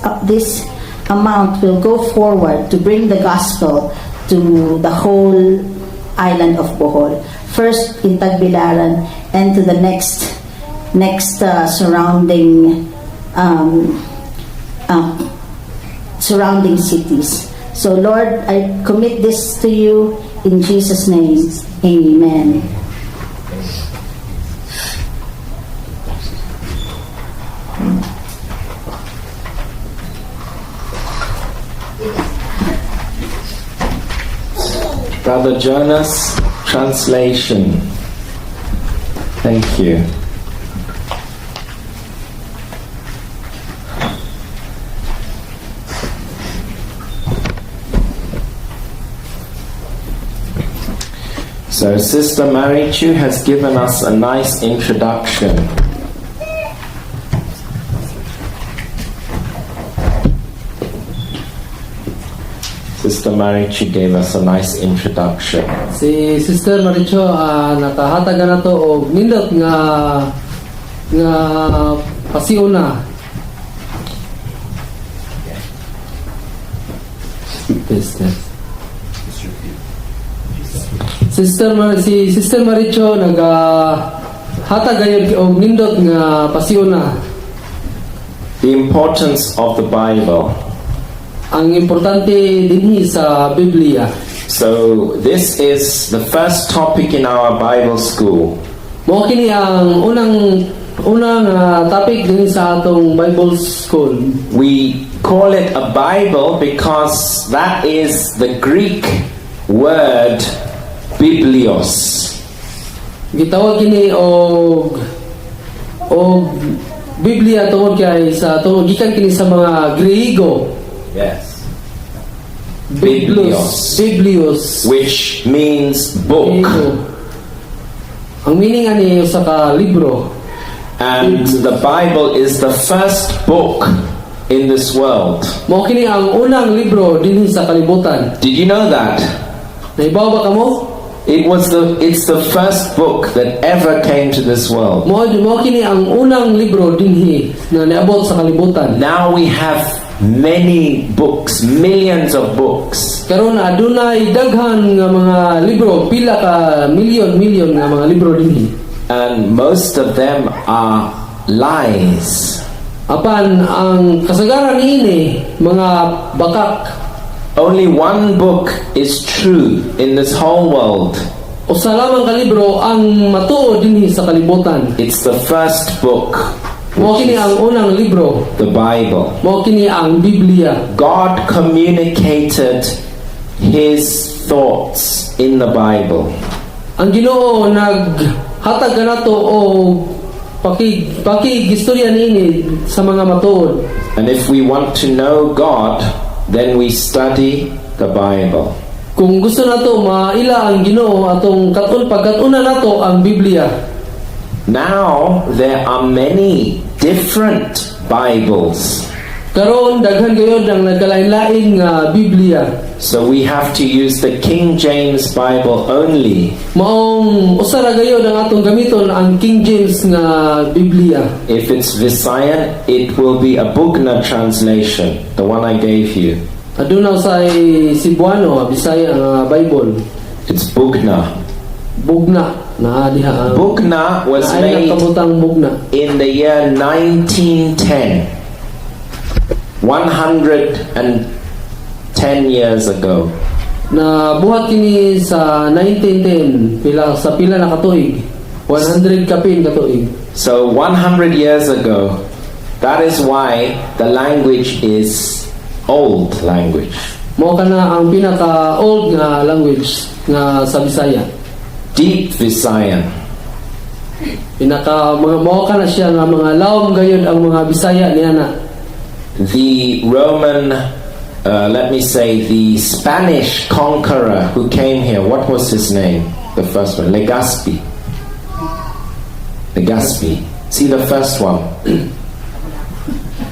amount will go forward to bring the gospel to the whole island of Bohol. First in Tagbilaran and to the next surrounding cities. So Lord, I commit this to you in Jesus' name. Amen. Brother Jonas, translation. Thank you. So, Sister Marichu has given us a nice introduction. Sister Marichu gave us a nice introduction. Si Sister Maricho nakahatag na to og nindot nga pasiuna. Sister. Sister Mar si Sister Maricho naga hatag gayud og nindot nga pasiuna. The importance of the Bible. Ang importante dinhi sa Biblia. So, this is the first topic in our Bible school. Mao kini ang unang topic dinhi sa atong Bible school. We call it a Bible because that is the Greek word biblios. Gitawag kini og Biblia tungod kay sa tungod gikan kini sa mga Griego. Yes. Biblios. Biblios. Biblios. Which means book. Griego. Ang meaning ani usa ka libro. And the Bible is the first book in this world. Mao kini ang unang libro dinhi sa kalibutan. Did you know that? Nahibaw ba kamo? It's the first book that ever came to this world. Mao kini ang unang libro dinhi na niabot sa kalibutan. Now we have many books, millions of books. Karon adunay daghan nga mga libro, pila ka milyon-milyon nga mga libro dinhi. And most of them are lies. Apan ang kasagaran niini mga bakak. Only one book is true in this whole world. Usa lamang ka libro ang matuod dinhi sa kalibutan. It's the first book, Mao kini ang unang libro. The Bible. Mao kini ang Biblia. God communicated His thoughts in the Bible. Ang Ginoo naghatag kanato og pakigistorya niini sa mga matuod. And if we want to know God, then we study the Bible. Kung gusto nato maila ang Ginoo, atong kat-on pagkat-una nato ang Biblia. Now there are many different Bibles. Karon daghan gayod ang nagkalain-lain nga Biblia. So we have to use the King James Bible only. Maong usa ra gayod ang atong gamiton, ang King James nga Biblia. If it's Visayan, it will be a Bugna translation, the one I gave you. Aduna sa Cebuano, Bisaya nga Bible. It's Bugna. Bugna na diha ang Bugna was naay made nakabutang bugna. In the year 1910. 110 years ago. Na buhat kini sa 1910, pila sa pila na katuig? 100 kapin katuig. So 100 years ago, that is why the language is old language. Mao kana ang pinaka old nga language nga sa Bisaya. Deep Visayan. Pinaka mga mao kana siya nga mga lawom gayud ang mga Bisaya niya na. The Roman, let me say, the Spanish conqueror who came here, what was his name? The first one, Legazpi. Legazpi. See the first one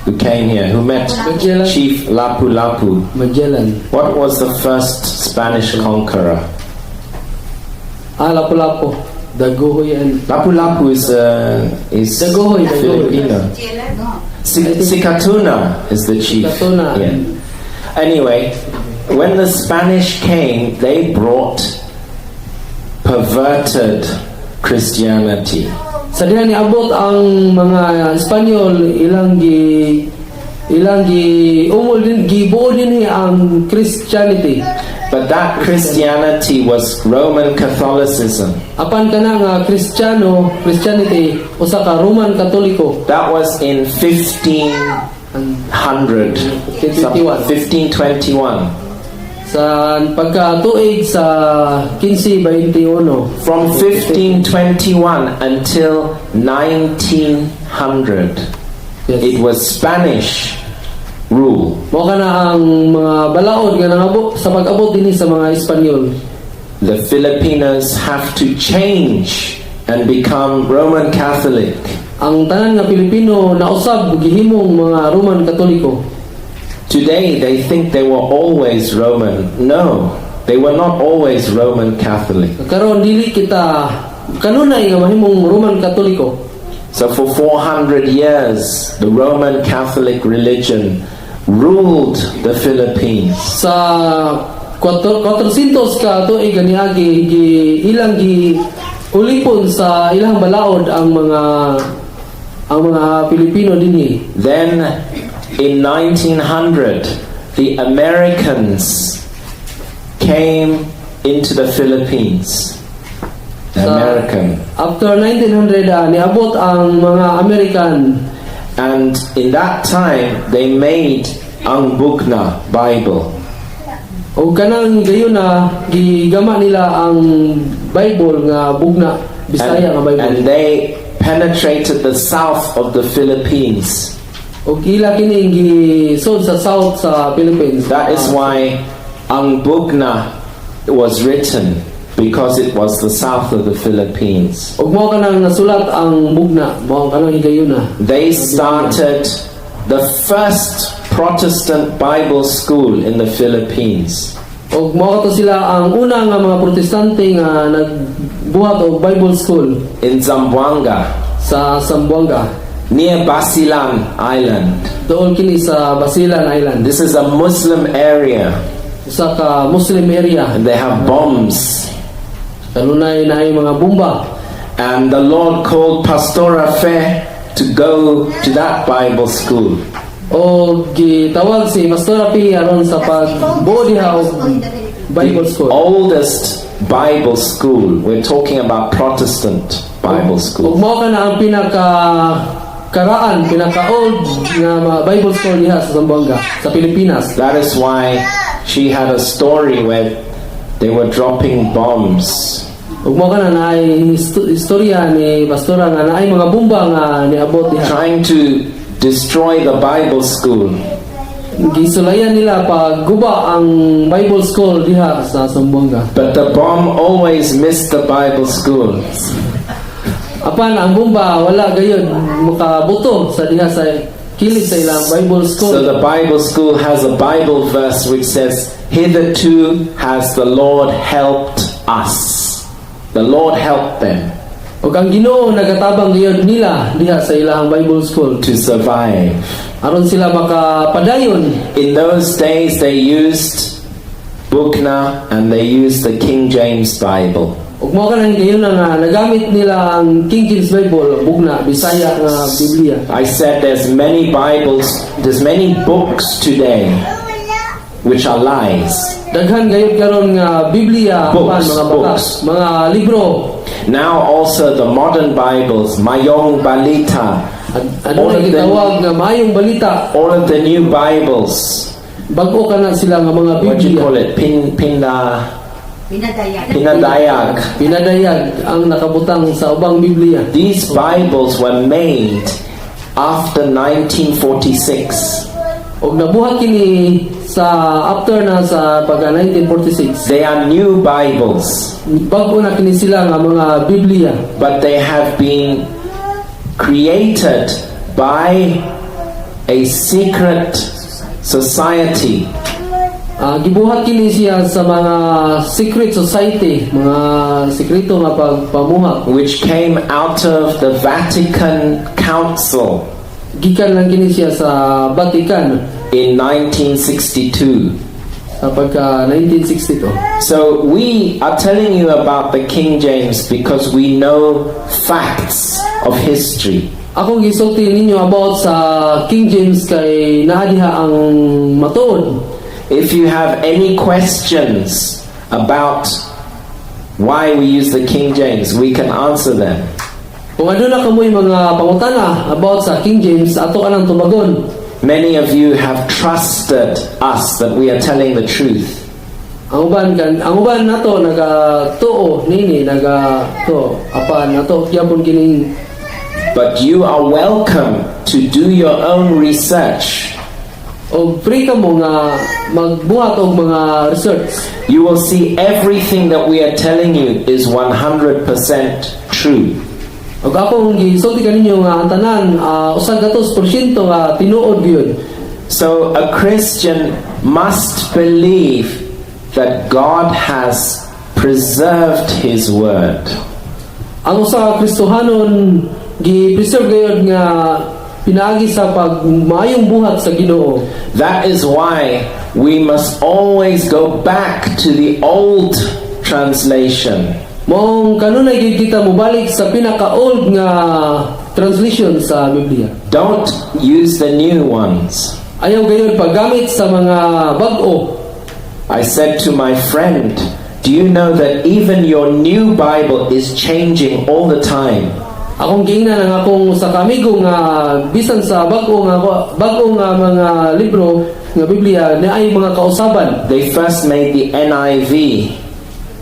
who came here, who met Magellan. Chief Lapu Lapu. Magellan. What was the first Spanish conqueror? Ah, Lapu-Lapu. Dagohoy and Lapu Lapu is Dagohoy, Dagohoy. Filipino. Sikatuna is the chief. Sikatuna. Yeah. Anyway, when the Spanish came, they brought perverted Christianity. Sa diha niabot ang mga Espanyol, ilang gi umol din, gibuo din ang Christianity. But that Christianity was Roman Catholicism. Apan kana nga Kristiyano, Christianity usa ka Roman Katoliko. That was in 1500, 1521. 1521. Sa pagkatuig sa 1521. From 1521 until 1900, it was Spanish rule. Mao kana ang mga balaod nga nangabot sa pag-abot dinhi sa mga Espanyol. The Filipinos have to change and become Roman Catholic. Ang tanan nga Pilipino nausab gihimong mga Roman Katoliko. Today they think they were always Roman. No, they were not always Roman Catholic. Karon dili kita kanunay nga mahimong Roman Katoliko. So for 400 years, the Roman Catholic religion ruled the Philippines. Sa 400 ka tuig niagi, gi ilang gi ulipon sa ilang balaod ang mga Pilipino dinhi. Then in 1900, the Americans came into the Philippines. The American. After 1900, niabot ang mga American. And in that time, they made ang Bugna Bible. O kanang gayon na gigama nila ang Bible nga bugna, Bisaya nga Bible. And they penetrated the south of the Philippines. Og ila kini gisod sa south sa Philippines. That is why ang Bugna was written. because it was the south of the Philippines. Ug mao kanang nasulat ang Bugna, mao kanang higayuna. They started the first Protestant Bible school in the Philippines. Ug mao kato sila ang una nga mga Protestante nga nagbuhat og Bible school in Zamboanga, sa Zamboanga. Near Basilan Island. Dool kini sa Basilan Island. This is a Muslim area Usa ka Muslim area. And they have bombs. Kanunay naay mga bomba. And the Lord called Pastora Fe to go to that Bible school. O gitawag si Pastora P aron sa pagbuo diha og Bible The school. Oldest Bible school. We're talking about Protestant Bible Ug school. mao ka na ang pinaka karaan, pinaka old nga mga Bible school diha sa Zamboanga, sa Pilipinas. That is why she had a story where they were dropping bombs. Ug mao ka na naay istorya ni Pastora nga naay mga bomba nga niabot diha. Trying to destroy the Bible school. Gisulayan nila pagguba ang Bible school diha sa Zamboanga. But the bomb always missed the Bible school. Apan ang bomba wala gayud makabuto sa diha sa kilid sa ilang Bible school. So the Bible school has a Bible verse which says, "Hitherto has the Lord helped us." The Lord helped them Ug ang Ginoo nagatabang gayud nila diha sa ilang Bible school to survive. Aron sila makapadayon. In those days, they used Bugna and they used the King James Bible. Ug mao kanang higayon nga nagamit nila ang King James Bible, Bugna, Bisaya nga Biblia. I said there's many Bibles, there's many books today which are lies. Daghan gayud karon nga Biblia Books, apan mga bakas, books. Mga libro. Now also the modern Bibles, Mayong Balita, Adunay gitawag nga Maayong Balita. All of the new Bibles, Bag-o kana sila nga mga what do you Biblia. Call it? Pinda, Pinadayag. Pinadayag. Pinadayag ang nakabutang sa ubang Biblia. These Bibles were made after 1946. Ug nabuhat kini sa after na sa pagka 1946. They are new Bibles, Bag-o na kini sila nga mga Biblia. But they have been created by a secret society Ah, gibuhat kini siya sa mga secret society, mga sekreto nga pagpamuhat. Which came out of the Vatican Council Gikan lang kini siya sa Vatican in 1962. Sa pagka 1962. So we are telling you about the King James because we know facts of history. Akong gisulti ninyo about sa King James kay naa diha ang matuod. If you have any questions about why we use the King James, we can answer them. Kung aduna kamoy mga pangutana about sa King James, ato anang tubagon. Many of you have trusted us that we are telling the truth. Ang uban nato nagatuo nini naga to apan nato gyapon kining. But you are welcome to do your own research. Og free ka mo nga magbuhat og mga research. You will see everything that we are telling you is 100% true. Og akong gisulti kaninyo nga ang tanan usa gatos porsyento nga tinuod gyud. So a Christian must believe that God has preserved His word. Ang usa ka Kristohanon gi-preserve gayud nga pinaagi sa pagmaayong buhat sa Ginoo. That is why we must always go back to the old translation. Maong kanunay gyud kita mobalik sa pinaka-old nga translation sa Biblia. Don't use the new ones. Ayaw gayud paggamit sa mga bag-o. I said to my friend, "Do you know that even your new Bible is changing all the time?" Akong giingnan ang akong sa kamigo nga bisan sa bag-o nga mga libro nga Biblia naay mga kausaban. They first made the NIV,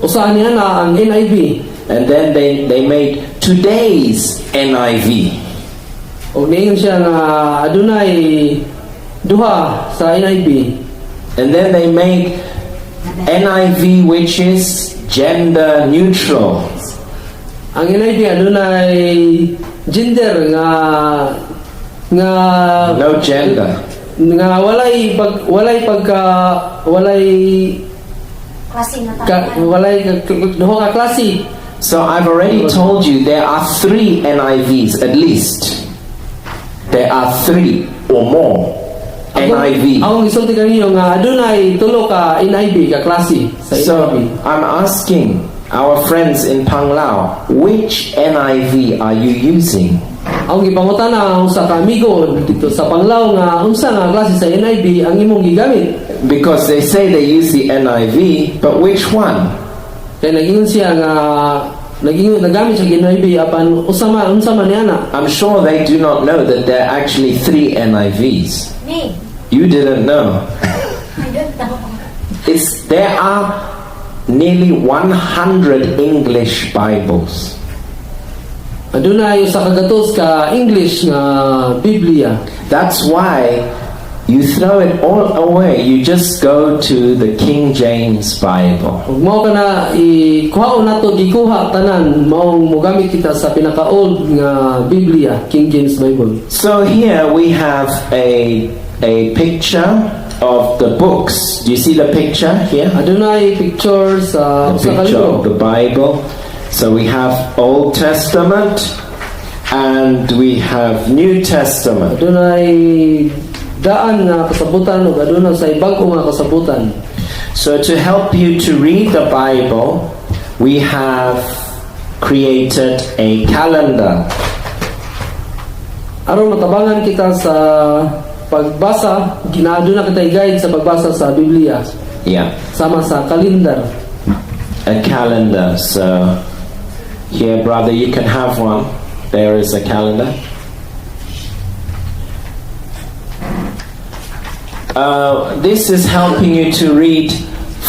Usahan niya na ang NIV and then they made today's NIV. Og niingon siya nga adunay duha sa NIV. And then they made NIV, which is gender neutral. Ang NIV adunay gender nga No gender. Nga walay pagka walay Klase nga ka, walay duha ka klase. So I've already told you there are three NIVs at least. There are three or more NIV. Akong gisulti kaninyo nga adunay tulo ka NIV ka klase sa So NIV. I'm asking our friends in Panglao, which NIV are you using? Akong gipangutana ang usa ka amigo dito sa Panglao nga unsa nga klase sa NIV ang imong gigamit. Because they say they use the NIV, but which one? Kay nag-ingon siya nga nag-ingon nagamit siya NIV apan unsa man niya na. I'm sure they do not know that there are actually three NIVs. Me, You didn't know. I don't know. It's there are nearly 100 English Bibles. Adunay usa ka gatos ka English nga Biblia. That's why you throw it all away. You just go to the King James Bible. Ug mao kana ikuhaon nato gikuha tanan maong mogamit kita sa pinaka old nga Biblia, King James Bible. So here we have a picture of the books. Do you see the picture here? Adunay picture sa The usa ka picture libro. of the Bible. So we have Old Testament and we have New Testament. Adunay daan nga kasabutan ug aduna say bag-o nga kasabutan. So to help you to read the Bible, we have created a calendar. Aron matabangan kita sa pagbasa, aduna kita guide sa pagbasa sa Biblia sama sa kalendar. A calendar. So here, brother, you can have one. There is a calendar. This is helping you to read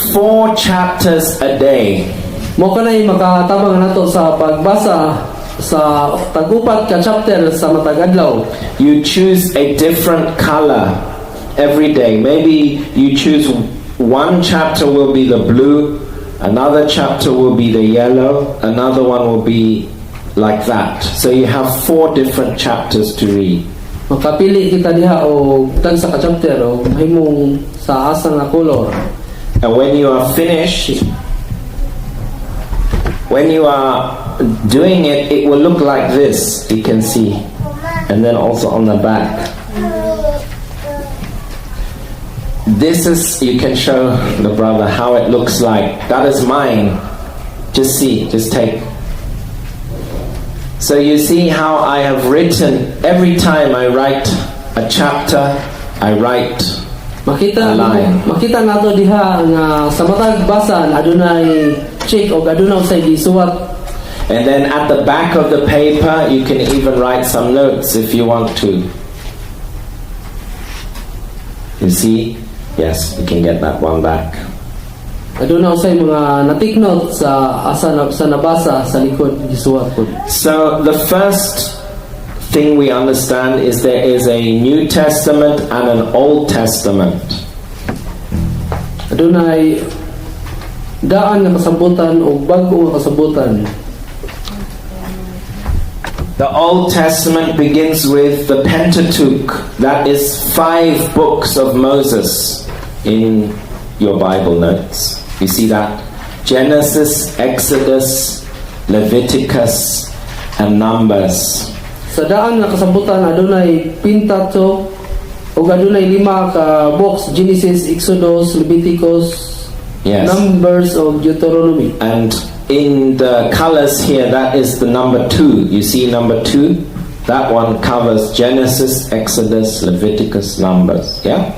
four chapters a day. Mao kanay makatabang nato sa pagbasa sa tag-upat ka chapter sa matag adlaw. You choose a different color every day. Maybe you choose one chapter will be the blue, another chapter will be the yellow, another one will be like that. So you have four different chapters to read. Makapili kita diha og tagsa ka chapter o mahimong sa asa nga color. And when you are finished, when you are doing it, it will look like this, you can see. And then also on the back. This is, you can show the brother how it looks like. That is mine. Just see, just take. So you see how I have written, every time I write a chapter, I write Makita a line. Makita nato diha nga sa matag basa adunay check og adunay say gisuwat. And then at the back of the paper, you can even write some notes if you want to. You see? Yes, you can get that one back. Aduna usay mga na-take note sa asa na, sa nabasa sa likod gisuwat pod. So the first thing we understand is there is a New Testament and an Old Testament. Adunay daan nga kasabutan o bag-o nga kasabutan. The Old Testament begins with the Pentateuch. That is five books of Moses in your Bible notes. You see that? Genesis, Exodus, Leviticus, and Numbers. Sa daan nga kasabutan adunay Pentateuch ug adunay lima ka books: Genesis, Exodus, Leviticus, Numbers ug Deuteronomy. And in the colors here, that is the number 2. You see number 2? That one covers Genesis, Exodus, Leviticus, Numbers. Yeah?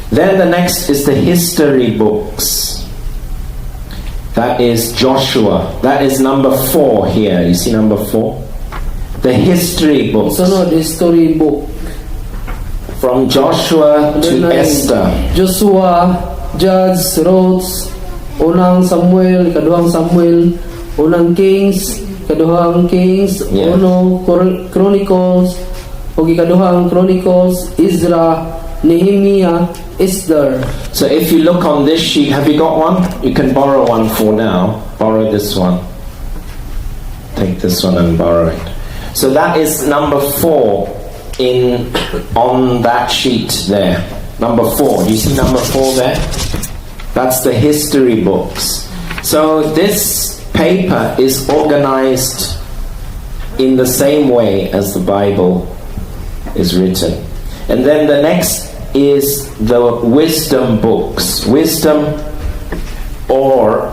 Then the next is the history books. That is Joshua. That is number 4 here. You see number 4? The history books. Sunod, history book. From Joshua to Adunay Esther. Joshua, Judge, Ruth, unang Samuel, ikaduhang Samuel, unang Kings, ikaduhang Kings, uno Chronicles, ug ikaduhang Chronicles, Ezra, Nehemiah, Esther. So if you look on this sheet, have you got one? You can borrow one for now. Borrow this one. Take this one and borrow it. So that is number four in on that sheet there. Number four. You see number four there? That's the history books. So this paper is organized in the same way as the Bible is written. And then the next is the wisdom books. Wisdom or,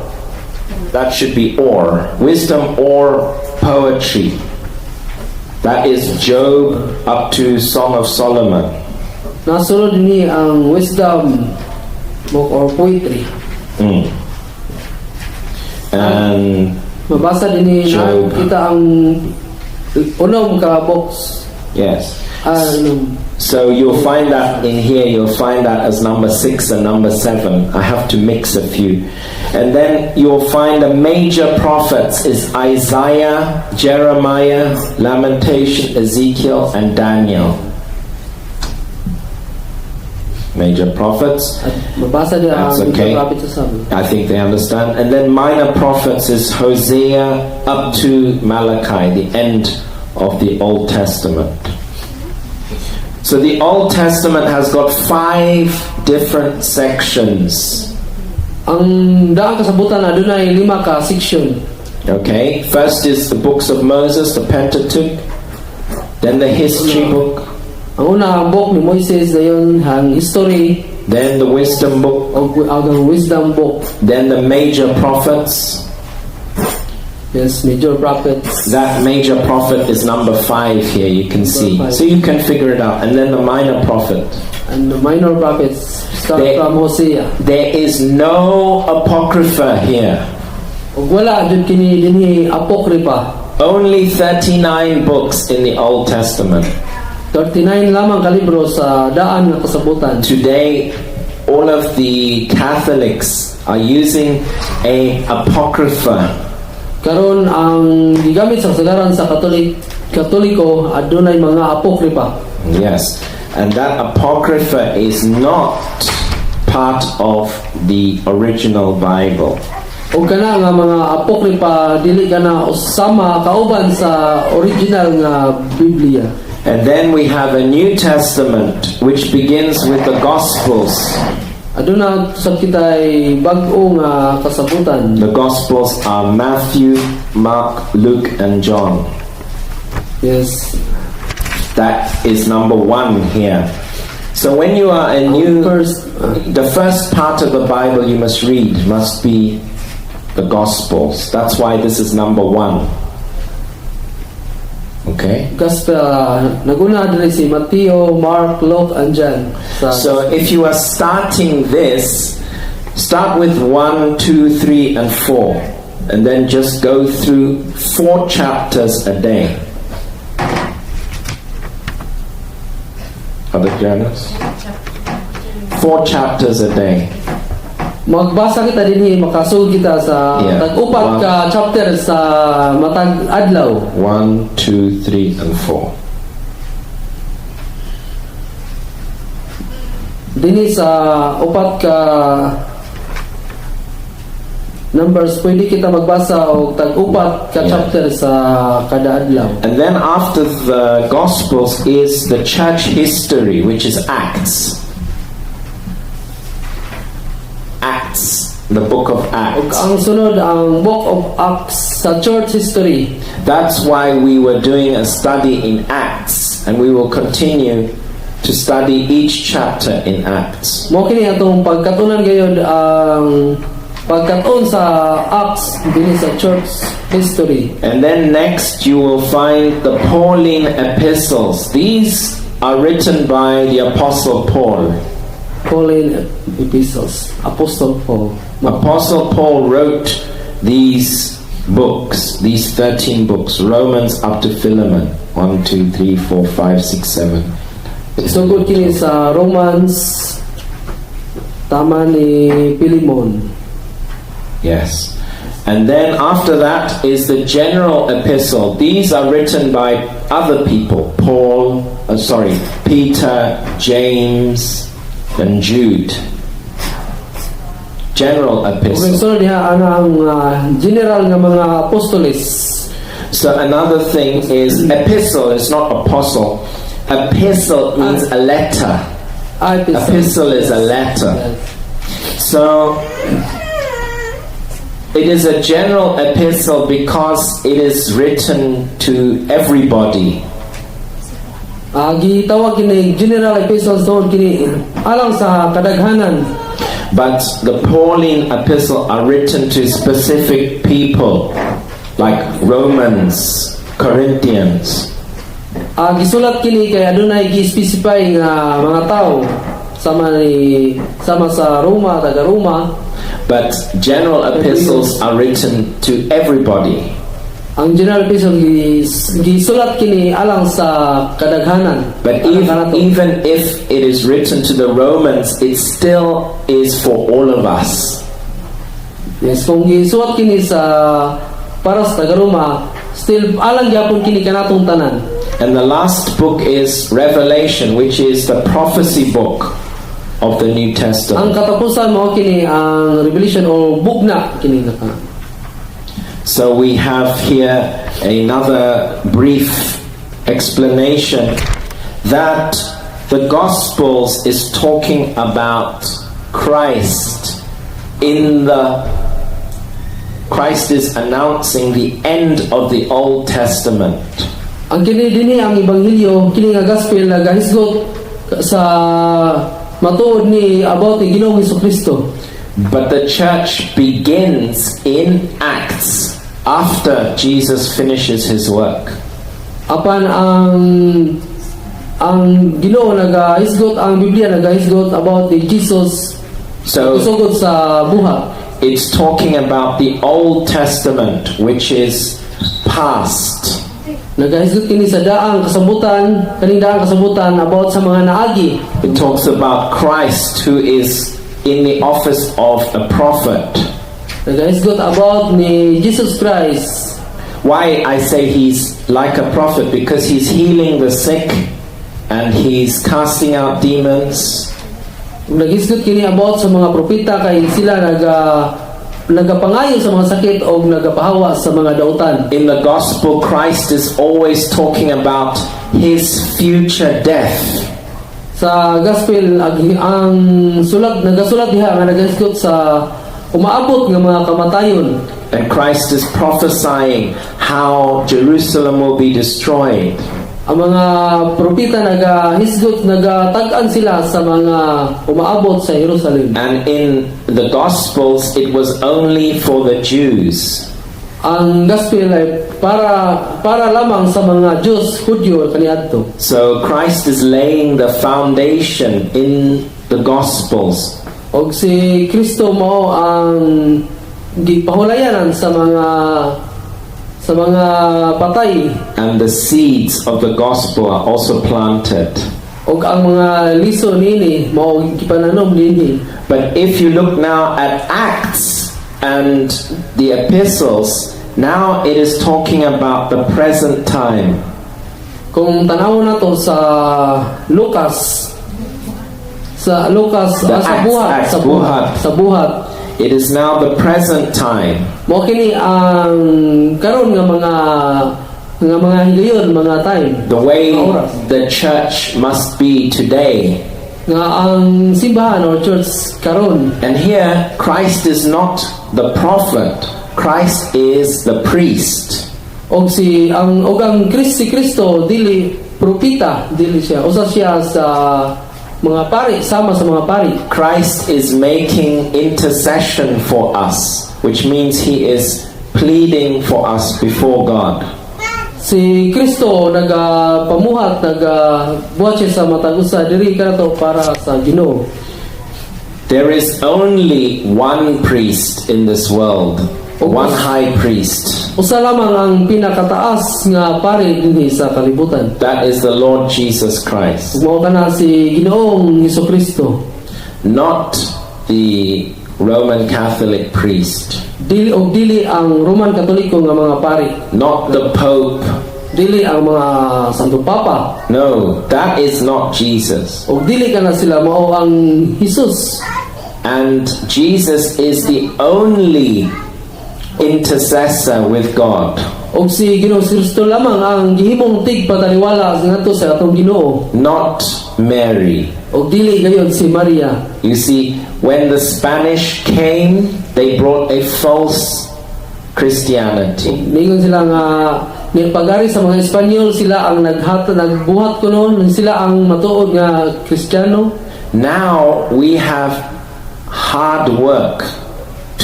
that should be or. Wisdom or poetry. That is Job up to Song of Solomon. Nasunod ni ang wisdom book or poetry. And Mabasa dinhi na Job. Kita ang unom ka books. Yes. Ah, unom. So you'll find that in here, you'll find that as number six and number seven. I have to mix a few. And then you'll find the major prophets is Isaiah, Jeremiah, Lamentation, Ezekiel, and Daniel. Major prophets. At mabasa din ang That's okay. major prophets sa sabi. I think they understand. And then minor prophets is Hosea up to Malachi, the end of the Old Testament. So the Old Testament has got five different sections. Ang daang kasabutan adunay lima ka section. Okay, first is the books of Moses, the Pentateuch, then the history book, Ang una ang book ni Moises, dayon ang history then the wisdom book, ug ang wisdom book. Then the major prophets. Yes, major prophets. That major prophet is number five here, you can see. Five. So you can figure it out. And then the minor prophet. And the minor prophets start from Hosea. There is no apocrypha here. Ug wala jud kini dinhi apocrypha. Only 39 books in the Old Testament. 39 lamang ka libro sa daan nga kasabutan. Today, all of the Catholics are using a apocrypha. Karon ang gigamit sa kasagaran sa Katoliko adunay mga apocrypha. Yes. And that apocrypha is not part of the original Bible. Ug kana nga mga apocrypha dili kana usama kauban sa original nga Biblia. And then we have a New Testament, which begins with the Gospels. Aduna sad kitay bag-o nga kasabutan. The Gospels are Matthew, Mark, Luke, and John. Yes. That is number one here. So when you are a new, First the first part of the Bible you must read must be the Gospels. That's why this is number one. Okay? Gospel naguna diri si Mateo, Mark, Luke, and John. Sa So if you are starting this, start with one, two, three, and four. And then just go through four chapters a day. Other journals? Four chapters a day. Magbasa kita dinhi makasugod kita sa tag-upat One. Ka chapter sa matag adlaw. One, two, three, and four. Dinhi sa upat ka numbers pwede kita magbasa og tag-upat ka chapter sa kada adlaw. And then after the Gospels is the church history, which is Acts. Acts, the book of Ug Acts. Ang sunod ang Book of Acts sa church history. That's why we were doing a study in Acts, and we will continue to study each chapter in Acts. Mao kini atong pagkatunan gayud ang pagkat-on sa Acts dinhi sa church history. And then next you will find the Pauline epistles. These are written by the Apostle Paul. Pauline epistles, Apostle Paul. Apostle Paul wrote these books, these 13 books, Romans up to Philemon. 1, 2, 3, 4, 5, 6, 7. Sugod kini sa Romans tama ni Philemon. Yes. And then after that is the general epistle. These are written by other people, Paul, sorry, Peter, James, and Jude. General Ug epistle. sunod diha ana ang general nga mga apostoles. So another thing is epistle is not apostle. Epistle means a letter. Epistle. Epistle is a letter. So it is a general epistle because it is written to everybody. Gitawag kini general epistles tungod kini alang sa kadaghanan. But the Pauline epistle are written to specific people, like Romans, Corinthians. Gisulat kini kay adunay gi-specify nga mga tao sama ni sama sa Roma, taga Roma. But general epistles are written to everybody. Ang general epistle gisulat kini alang sa kadaghanan. But Alang even, kanato. Even if it is written to the Romans, it still is for all of us. Yes, kung gisulat kini sa para sa taga Roma, still alang gyapon kini kanatong tanan. And the last book is Revelation, which is the prophecy book of the New Ang Testament. Katapusan mao kini ang Revelation o bugna kini naka. So we have here another brief explanation that the Gospels is talking about Christ in the Christ is announcing the end of the Old Testament. Ang kini dinhi ang ebanghelyo, kini nga gospel nagahisgot sa matuod ni about ni Ginoong Kristo. But the church begins in Acts after Jesus finishes his work. Apan ang Ginoo nagahisgot, ang Biblia nagahisgot about the Jesus So sugod sa buhat. It's talking about the Old Testament, which is past. Nagahisgot kini sa daang kasabutan, kaning daang kasabutan about sa mga naagi. It talks about Christ, who is in the office of a prophet. Nagahisgot about ni Jesus Christ. Why I say he's like a prophet? Because he's healing the sick and he's casting out demons. Naghisgot kini about sa mga propeta kay sila nagapangayo sa mga sakit o nagapahawa sa mga dautan. In the gospel, Christ is always talking about his future death. Sa gospel ang sulat nagasulat diha nga nagahisgot sa umaabot nga mga kamatayon. And Christ is prophesying how Jerusalem will be destroyed. Ang mga propeta nagahisgot, nagatag-an sila sa mga umaabot sa Jerusalem. And in the Gospels, it was only for the Jews. Ang gospel ay para lamang sa mga Diyos Hudyo kaniadto. So Christ is laying the foundation in the Gospels. Og si Kristo mao ang gipahulayanan sa mga patay. And the seeds of the gospel are also planted. Og ang mga liso nini mao gipananom nini. But if you look now at Acts and the epistles, now it is talking about the present time. Kung tanaw nato sa Lucas The sa Acts, buhat Acts, sa buhat buhat. Sa buhat. It is now the present time. Mao kini ang karon nga mga higayon, mga time. The way mga oras the church must be today. Nga ang simbahan or church karon. And here, Christ is not the prophet, Christ is the priest. Og si ang og ang Kristo, si Kristo dili propeta, dili siya, usa siya sa mga pari, sama sa mga pari. Christ is making intercession for us, which means he is pleading for us before God. Si Kristo nagapamuhat, nagabuhat siya sa matag usa diri kanato para sa Ginoo. There is only one priest in this world, one high priest. Usa lamang ang pinakataas nga pari dinhi sa kalibutan. That is the Lord Jesus Christ. Ug mao kana si Ginoong Hesukristo. Not the Roman Catholic priest, Dili og dili ang Roman Katoliko nga mga pari. Not the Pope. Dili ang mga Santo Papa. No, that is not Jesus. Ug dili kana sila mao ang Jesus. And Jesus is the only intercessor with God, Ug si Ginoong Kristo lamang ang gihimong tigpataliwala ngadto sa atong Ginoo. Not Mary. Ug dili gayon si Maria. You see, when the Spanish came, they brought a false Christianity. Niingon sila nga ni pag-ari sa mga Espanyol, sila ang nagbuhat kuno, sila ang matuod nga Kristiyano. Now we have hard work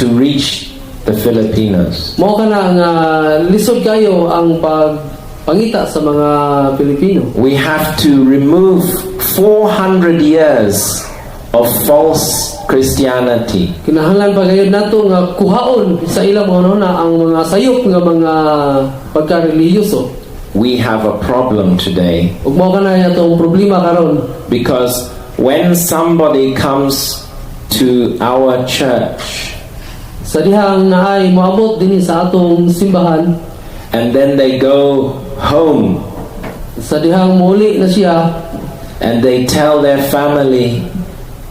to reach the Filipinos. Mao kana nga lisod kayo ang pagpangita sa mga Pilipino. We have to remove 400 years of false Christianity. Kinahanglan pa gayud nato nga kuhaon sa ilang mga na ang mga sayop nga mga pagkarelihiyoso. We have a problem today Ug mao kana atong problema karon because when somebody comes to our church sa dihang naay moabot dinhi sa atong simbahan and then they go home sa dihang muuli na siya and they tell their family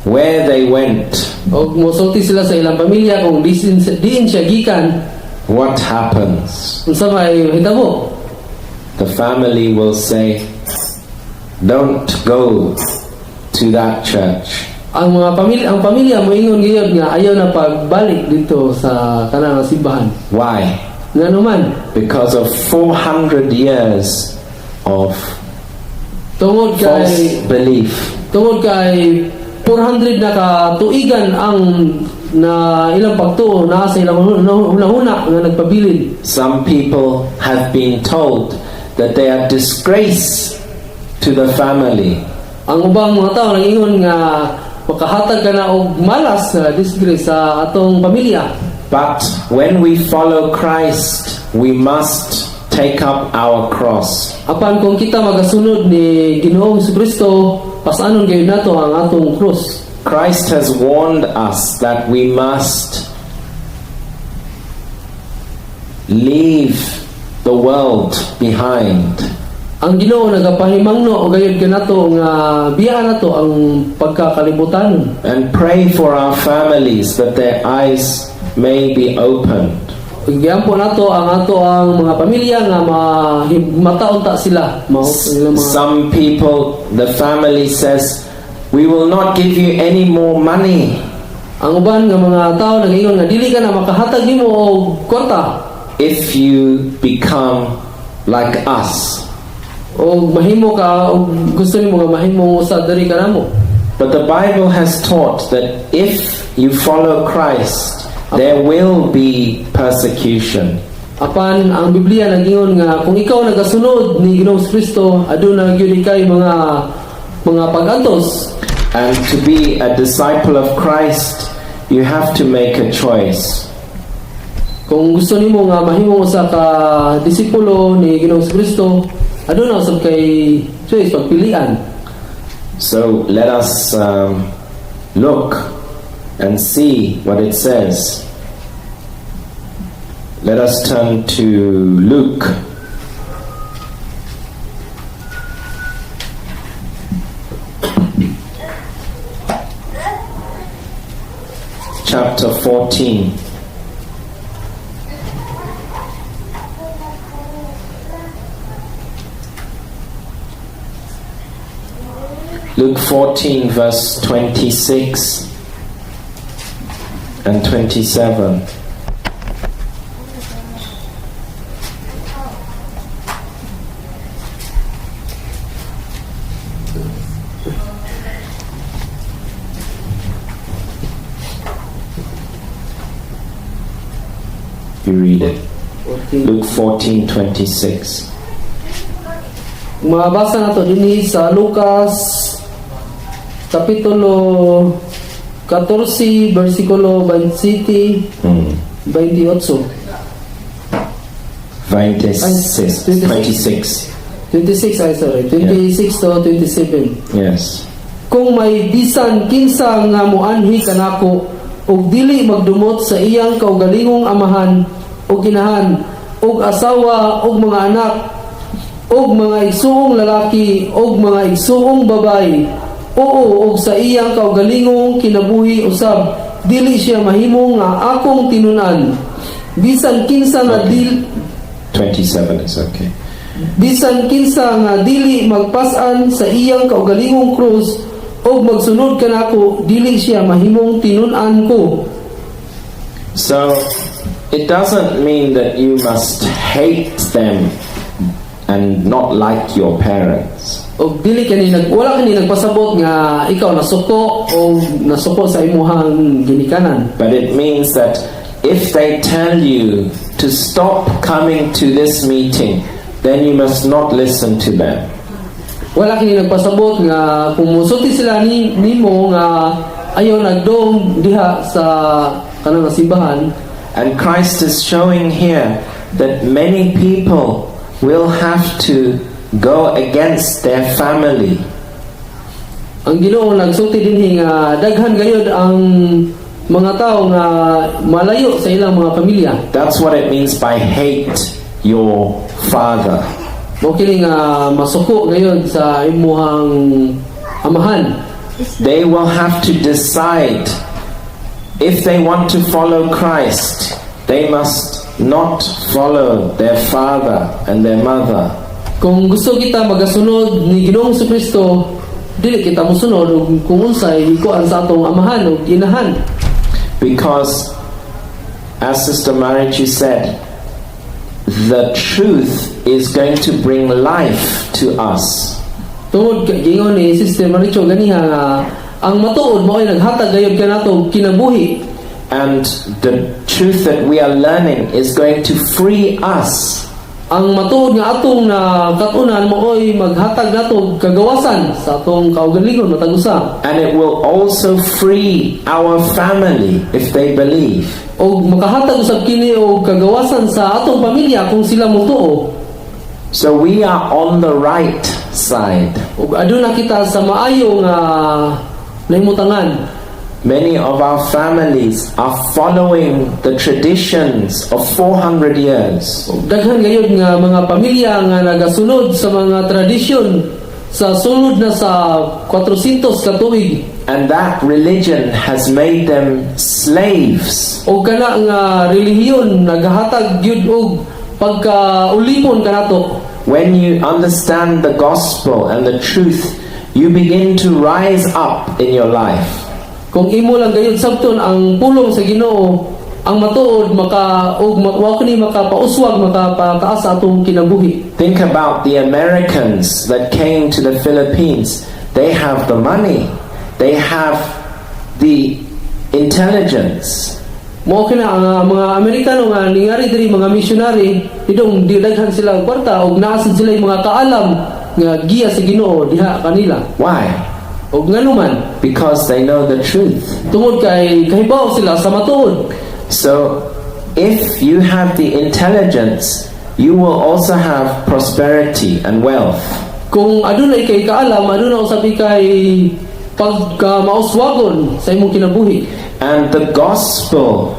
where they went, og mosulti sila sa ilang pamilya kung diin siya gikan, what happens? Unsa may hitabo? The family will say, "Don't go to that church." Ang pamilya moingon gyud nga ayaw na pagbalik dito sa kanang simbahan. Why? Ngano man? Because of 400 years of Tungod kay false belief. Tungod kay 400 na katuigan ang na ilang pagtuo na sa ilang hunahuna nga nagpabilin. Some people have been told that they are disgrace to the family. Ang ubang mga tao nag-ingon nga makahatag ka na og malas na disgrace sa atong pamilya. But when we follow Christ, we must take up our cross. Apan kung kita magasunod ni Ginoong Kristo, pasanon gayud nato ang atong krus. Christ has warned us that we must leave the world behind. Ang Ginoo nagapahimangno og gayud kanato nga biya nato ang pagkakalibutan And pray for our families that their eyes may be opened. Giampo nato ang ato ang mga pamilya nga mataon ta sila mao ilang mga Some people, the family says, "We will not give you any more money Ang uban nga mga tao nagaingon nga dili ka na makahatag nimo og kwarta if you become like us." og mahimo ka og gusto nimo nga mahimo sa diri ka namo. But the Bible has taught that if you follow Christ, there will be persecution. Apan ang Biblia nagingon nga kung ikaw nagasunod ni Ginoong Kristo, aduna gyud ikay mga pag-antos. And to be a disciple of Christ, you have to make a choice. Kung gusto nimo nga mahimong usa ka disipulo ni Ginoong Kristo, aduna usab kay choice, pagpilian. So let us look and see what it says. Let us turn to Luke. Chapter 14. Luke 14, verse 26 and 27. You read it. 14. Luke 14, 26. Mabasa nato dinhi sa Lucas kapitulo 14 bersikulo 27 28. 26. 26. 26, ay sorry, 26 to 27. Yes. Kung may bisan kinsa nga moanhi kanako ug dili magdumot sa iyang kaugalingong amahan ug inahan ug asawa ug mga anak Og mga igsuong lalaki og mga igsuong babae, oo, og sa iyang kaugalingong kinabuhi usab, dili siya mahimo nga akong tinunan. Bisan kinsa nga dil 27 is okay. Bisan kinsa nga dili magpas-an sa iyang kaugalingong krus og magsunod kanako, dili siya mahimong tinun-an ko. So, it doesn't mean that you must hate them and not like your parents. Og dili kani nag wala kani nagpasabot nga ikaw nasuko o nasuko sa imuhang ginikanan. But it means that if they tell you to stop coming to this meeting, then you must not listen to them. Wala kini nagpasabot nga kung musulti sila ni nimo nga ayaw nagdong diha sa kanang simbahan. And Christ is showing here that many people will have to go against their family. Ang Ginoo nagsulti dinhi nga daghan gayud ang mga tao nga malayo sa ilang mga pamilya. That's what it means by hate your father. Mao kini nga masuko gayud sa imuhang amahan. They will have to decide if they want to follow Christ, they must not follow their father and their mother. Kung gusto kita magasunod ni Ginoong Kristo, dili kita mosunod og kung unsay ikuan sa atong amahan ug inahan. Because, as Sister Marichi said, the truth is going to bring life to us. Tungod kay giingon ni Sister Maricho ganiha nga ang matuod mao ay naghatag gayud kanato og kinabuhi. And the truth that we are learning is going to free us. Ang matuod nga atong nakatunan mao'y maghatag nato og kagawasan sa atong kaugalingon matag usa. And it will also free our family if they believe. Og makahatag usab kini og kagawasan sa atong pamilya kung sila motuo. So we are on the right side. Ug aduna kita sa maayo nga nahimutangan. Many of our families are following the traditions of 400 years. Ug daghan gayud nga mga pamilya nga nagasunod sa mga tradisyon sa sulod na sa 400 ka tuig. And that religion has made them slaves. Og kana nga relihiyon nagahatag gyud og pagkaulipon kanato. When you understand the gospel and the truth, you begin to rise up in your life. Kung imo lang gayud sabton ang pulong sa Ginoo, ang matuod maka og wa kini makapauswag, makapataas sa atong kinabuhi. Think about the Americans that came to the Philippines. They have the money, they have the intelligence. Mao kina ang mga Amerikano nga ningari diri, mga missionary idong di daghan sila og kwarta og naa sad sila mga kaalam nga giya sa Ginoo diha kanila. Why? Og nganuman? Because they know the truth. Tungod kay kahibaw sila sa matuod. So, if you have the intelligence, you will also have prosperity and wealth. Kung adunay kay kaalam, aduna usab kay pagka mauswagon sa imong kinabuhi. And the gospel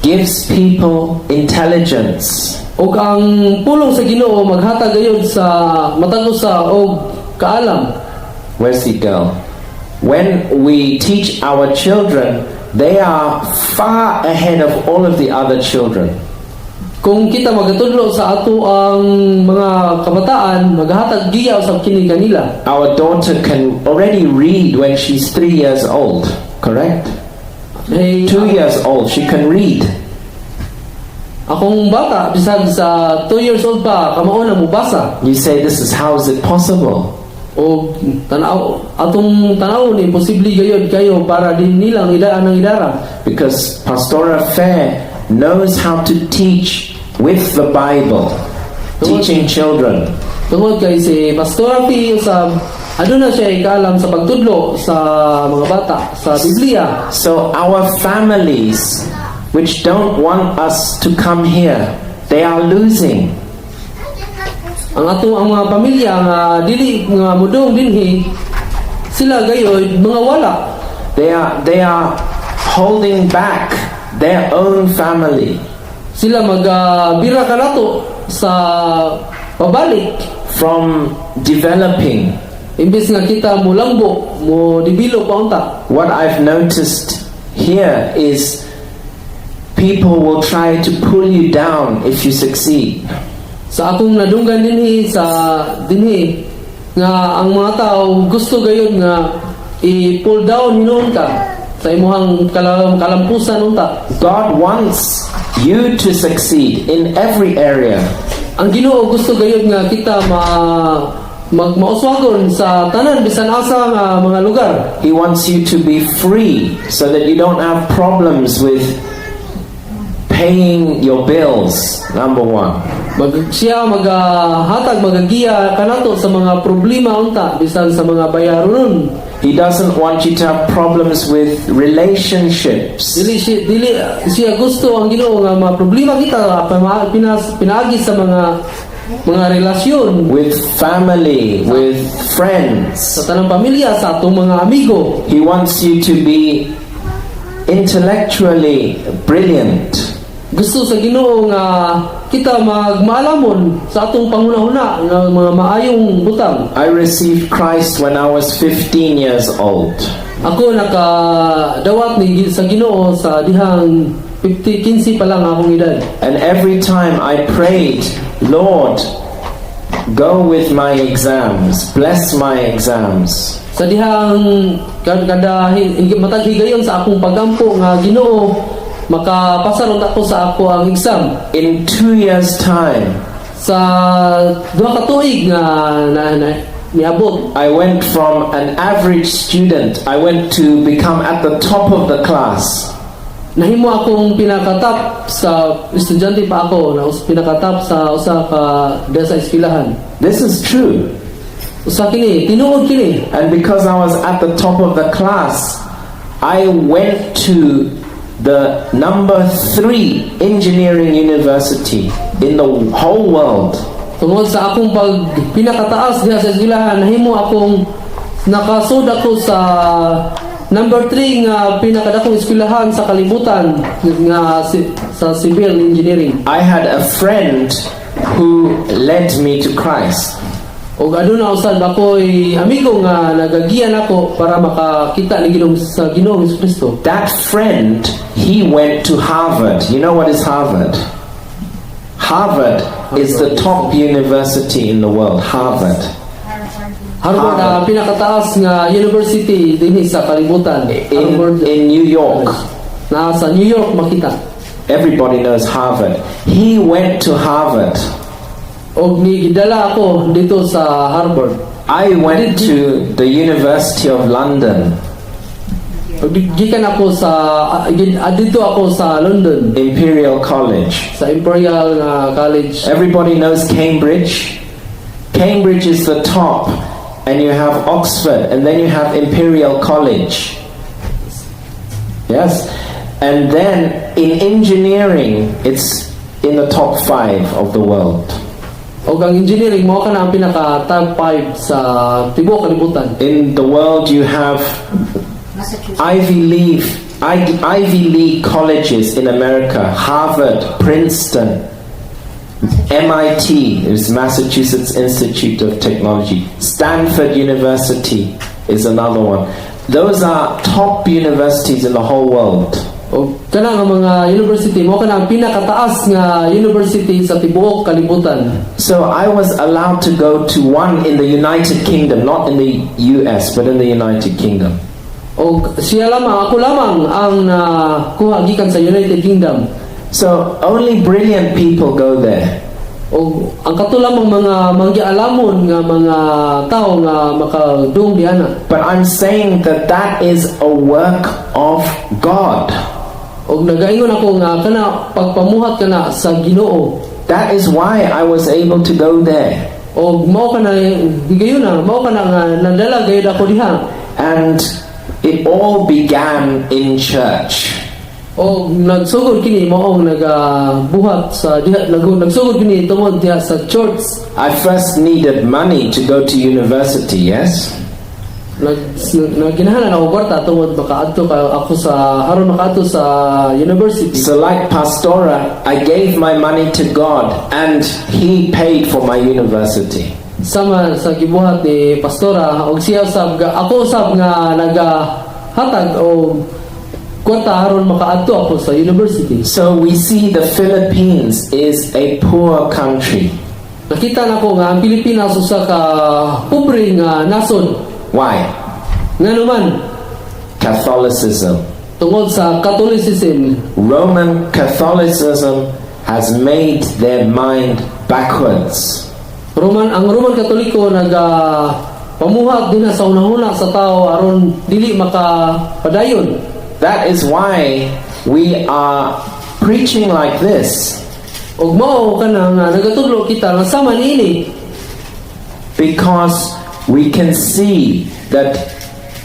gives people intelligence. Ug ang pulong sa Ginoo maghatag gayud sa matag usa og kaalam. Where's the girl? When we teach our children, they are far ahead of all of the other children. Kung kita magatudlo sa ato ang mga kabataan, maghatag giya usab kini kanila. Our daughter can already read when she's 3 years old, correct? Hey, 2 years old, she can read. Akong bata bisag sa 2 years old pa kamao na mubasa. You say, "This is how is it possible?" O tanaw atong tanaw ni imposible gayud kayo para din nilang idaan ang idara. Because Pastora Fair knows how to teach with the Bible, teaching children. Tungod kay si Pastora P usab aduna siya ikaalam sa pagtudlo sa mga bata sa Biblia. So our families, which don't want us to come here, they are losing. Ang ato ang mga pamilya nga dili nga mudong dinhi, sila gayoy mga wala. They are holding back their own family. Sila magabira kanato sa pabalik. From developing. Imbes nga kita mulambo, mo develop pa unta. What I've noticed here is people will try to pull you down if you succeed. Sa akong nadunggan dinhi sa dinhi nga ang mga tao gusto gayud nga i-pull down hinuon ka sa imuhang kalampusan unta. God wants you to succeed in every area. Ang Ginoo gusto gayud nga kita ma magmauswagon sa tanan bisan asa nga mga lugar. He wants you to be free so that you don't have problems with paying your bills, number one. Siya magahatag, magagiya kanato sa mga problema unta bisan sa mga bayaronon. He doesn't want you to have problems with relationships. Dili siya gusto ang Ginoo nga mga problema kita pinaagi sa mga relasyon, with family, with friends. Sa tanang pamilya, sa atong mga amigo. He wants you to be intellectually brilliant. Gusto sa Ginoo nga kita magmaalamon sa atong panghuna-huna nga mga maayong butang. I received Christ when I was 15 years old. Ako nakadawat ni sa Ginoo sa dihang 50 15 pa lang akong edad. And every time I prayed, "Lord, go with my exams, bless my exams." Sa dihang kada matag higayon sa akong pagampo nga, "Ginoo, makapasar unta ko sa ako ang exam." In 2 years' time, Sa 2 ka tuig nga na niabot, I went from an average student, I went to become at the top of the class. Nahimo akong pinakatap sa estudyante pa ako na pinakatap sa usa ka diha sa eskwelahan. This is true. Usa kini tinuod kini. And because I was at the top of the class, I went to the number three engineering university in the whole world. Tungod sa akong pag pinakataas diha sa eskwelahan, nahimo akong nakasud ako sa number 3 nga pinakadakong eskwelahan sa kalibutan nga sa civil engineering. I had a friend who led me to Christ. Ug aduna usab ako'y amigo nga nagagiya nako para makakita ni Ginoong sa Ginoong Kristo. That friend, he went to Harvard. You know what is Harvard? Harvard is the top university in the world. Harvard. Harvard, ang pinakataas nga university dinhi sa kalibutan. Harvard In New York. Na sa New York makita. Everybody knows Harvard. He went to Harvard. Og ni gidala ako dito sa Harvard. I went to the University of London, Og gikan ako sa dito ako sa London, Imperial College. Sa Imperial nga College. Everybody knows Cambridge. Cambridge is the top, and you have Oxford, and then you have Imperial College. Yes? And then in engineering, it's in the top five of the world. Og ang engineering mao kana ang pinaka top 5 sa tibuok kalibutan. In the world, you have Ivy League colleges in America: Harvard, Princeton, MIT is Massachusetts Institute of Technology, Stanford University is another one. Those are top universities in the whole world. Og kana nga mga university mao kana ang pinakataas nga university sa tibuok kalibutan. So I was allowed to go to one in the United Kingdom, not in the US, but in the United Kingdom. Og siya lamang, ako lamang ang nakuha gikan sa United Kingdom. So only brilliant people go there. Og ang kato lamang mga manggialamon nga mga tao nga makadung diana. But I'm saying that that is a work of God. Og nagaingon ako nga kana pagpamuhat kana sa Ginoo. That is why I was able to go there. Og mao kana higayon na mao kana nga nadala gayud ako diha. And it all began in church. Og nagsugod kini maong nagabuhat sa diha nagsugod kini tungod diha sa church. I first needed money to go to university, yes? Nag nagkinahanglan ako kwarta tungod makaadto ka ako sa aron makaadto sa university. So, like Pastora, I gave my money to God and He paid for my university. Sama sa gibuhat ni Pastora og siya usab ako usab nga nagahatag og kwarta aron makaadto ako sa university. So, we see the Philippines is a poor country. Nakita nako nga ang Pilipinas usa ka pobre nga nasod. Why? Ngano man? Catholicism. Tungod sa Catholicism. Roman Catholicism has made their mind backwards. Roman ang Roman Katoliko naga pamuhat din sa unahuna sa tao aron dili makapadayon. That is why we are preaching like this, Ug mao kana nga nagatudlo kita nga sama niini because we can see that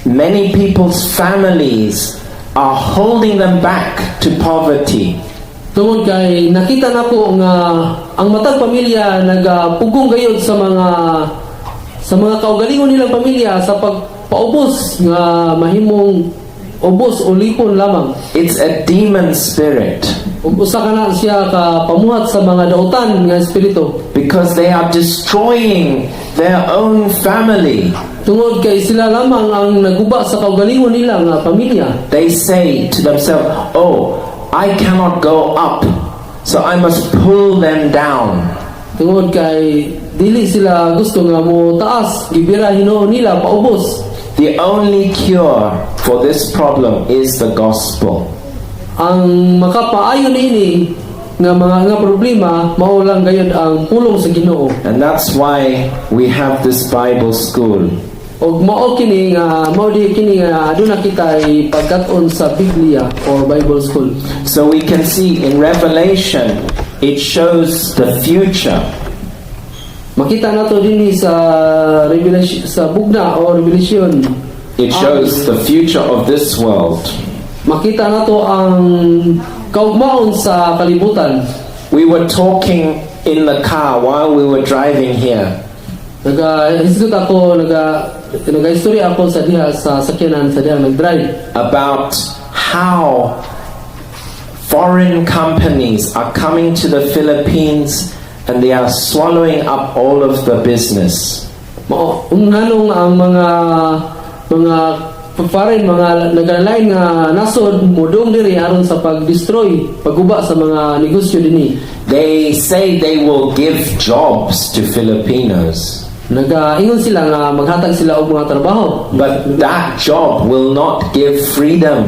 many people's families are holding them back to poverty. Tungod kay nakita nako nga ang matag pamilya nagapugong gayud sa mga kaugalingon nilang pamilya sa pagpaubos nga mahimong ubos o lipon lamang. It's a demon spirit Ug usa ka na siya ka pamuhat sa mga dautan nga espiritu because they are destroying their own family. Tungod kay sila lamang ang naguba sa kaugalingon nila nga pamilya. They say to themselves, "Oh, I cannot go up, so I must pull them down." Tungod kay dili sila gusto nga mo taas, gibira hinuon nila paubos. The only cure for this problem is the gospel. Ang makapaayo niini nga mga nga problema mao lang gayud ang pulong sa Ginoo. And that's why we have this Bible school. Ug mao di kini nga aduna kita pagkat-on sa Biblia or Bible school. So we can see in Revelation, it shows the future. Makita nato dinhi sa Revelation, sa bugna o Revelation. It shows the future of this world. Makita nato ang kaugmaon sa kalibutan. We were talking in the car while we were driving here Naga hisgot ako, naga istorya ako sa diha sa sakyanan sa diha nag-drive about how foreign companies are coming to the Philippines and they are swallowing up all of the business. Mao nganong ang mga foreign, mga nagalain nga nasod modong diri aron sa pag-destroy, pagguba sa mga negosyo dinhi. They say they will give jobs to Filipinos, Nagaingon sila nga maghatag sila og mga trabaho. But that job will not give freedom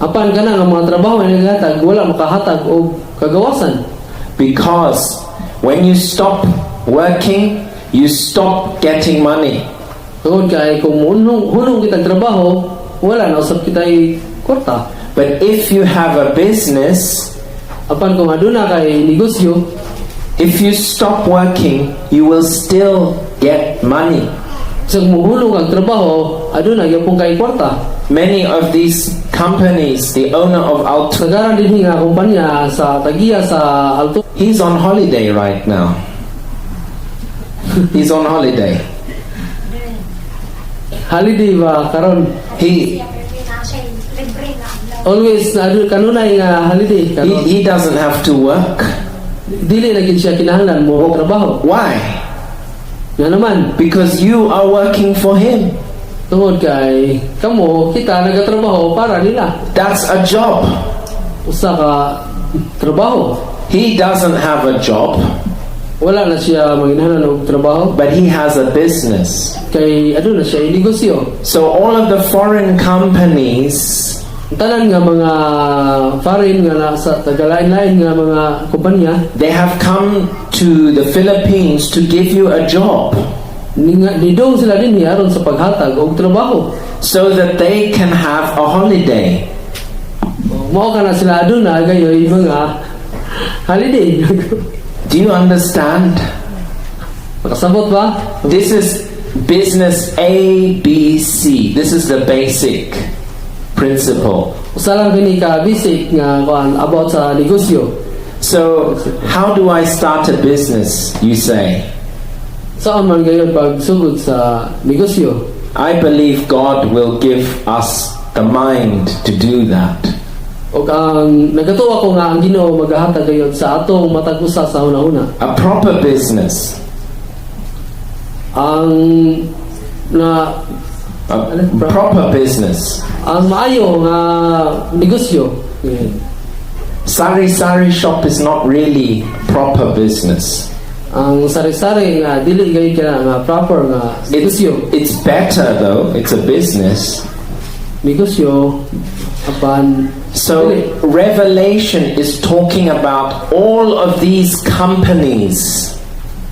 Apan kana nga mga trabaho nga nagahatag wala makahatag og kagawasan. Because when you stop working, you stop getting money. Tungod kay kung hunong kitang trabaho, wala na usab kitay kwarta. But if you have a business, Apan kung aduna kay negosyo, if you stop working, you will still get money. Sa muhunong ang trabaho, aduna gyapon kay kwarta. Many of these companies, the owner of Alto, Kasagaran dinhi nga kumpanya sa tagiya sa Alto he's on holiday right now. He's on holiday. Holiday ba karon? He Always na kanunay nga holiday karon. he doesn't have to work. Dili na gid siya kinahanglan mo trabaho. Why? Nga naman, Because you are working for him. Tungod kay kamo kita nagatrabaho para nila. That's a job. Usa ka trabaho. He doesn't have a job, Wala na siya manginahanglan og trabaho but he has a business. Kay aduna siya negosyo. So all of the foreign companies Ang tanan nga mga foreign nga nasa tagalain-lain nga mga kumpanya they have come to the Philippines to give you a job nidong sila dinhi aron sa paghatag og trabaho so that they can have a holiday. Mao kana sila aduna gayoy mga holiday. Do you understand? Makasabot ba? This is business A, B, C. This is the basic principle. Usa lang kini ka basic nga kuan about sa negosyo. So, how do I start a business, you say? Saan man gayon pagsugod sa negosyo? I believe God will give us the mind to do that. Ug ang nagatuo ako nga ang Ginoo magahatag gayud sa atong matag usa sa hunahuna. A proper business. Ang na A proper business. Ang maayo nga negosyo. Sari sari shop is not really proper business. Ang sari-sari nga dili gayud kana nga proper nga It's, negosyo. It's better though, it's a business. Negosyo apan So dili. Revelation is talking about all of these companies.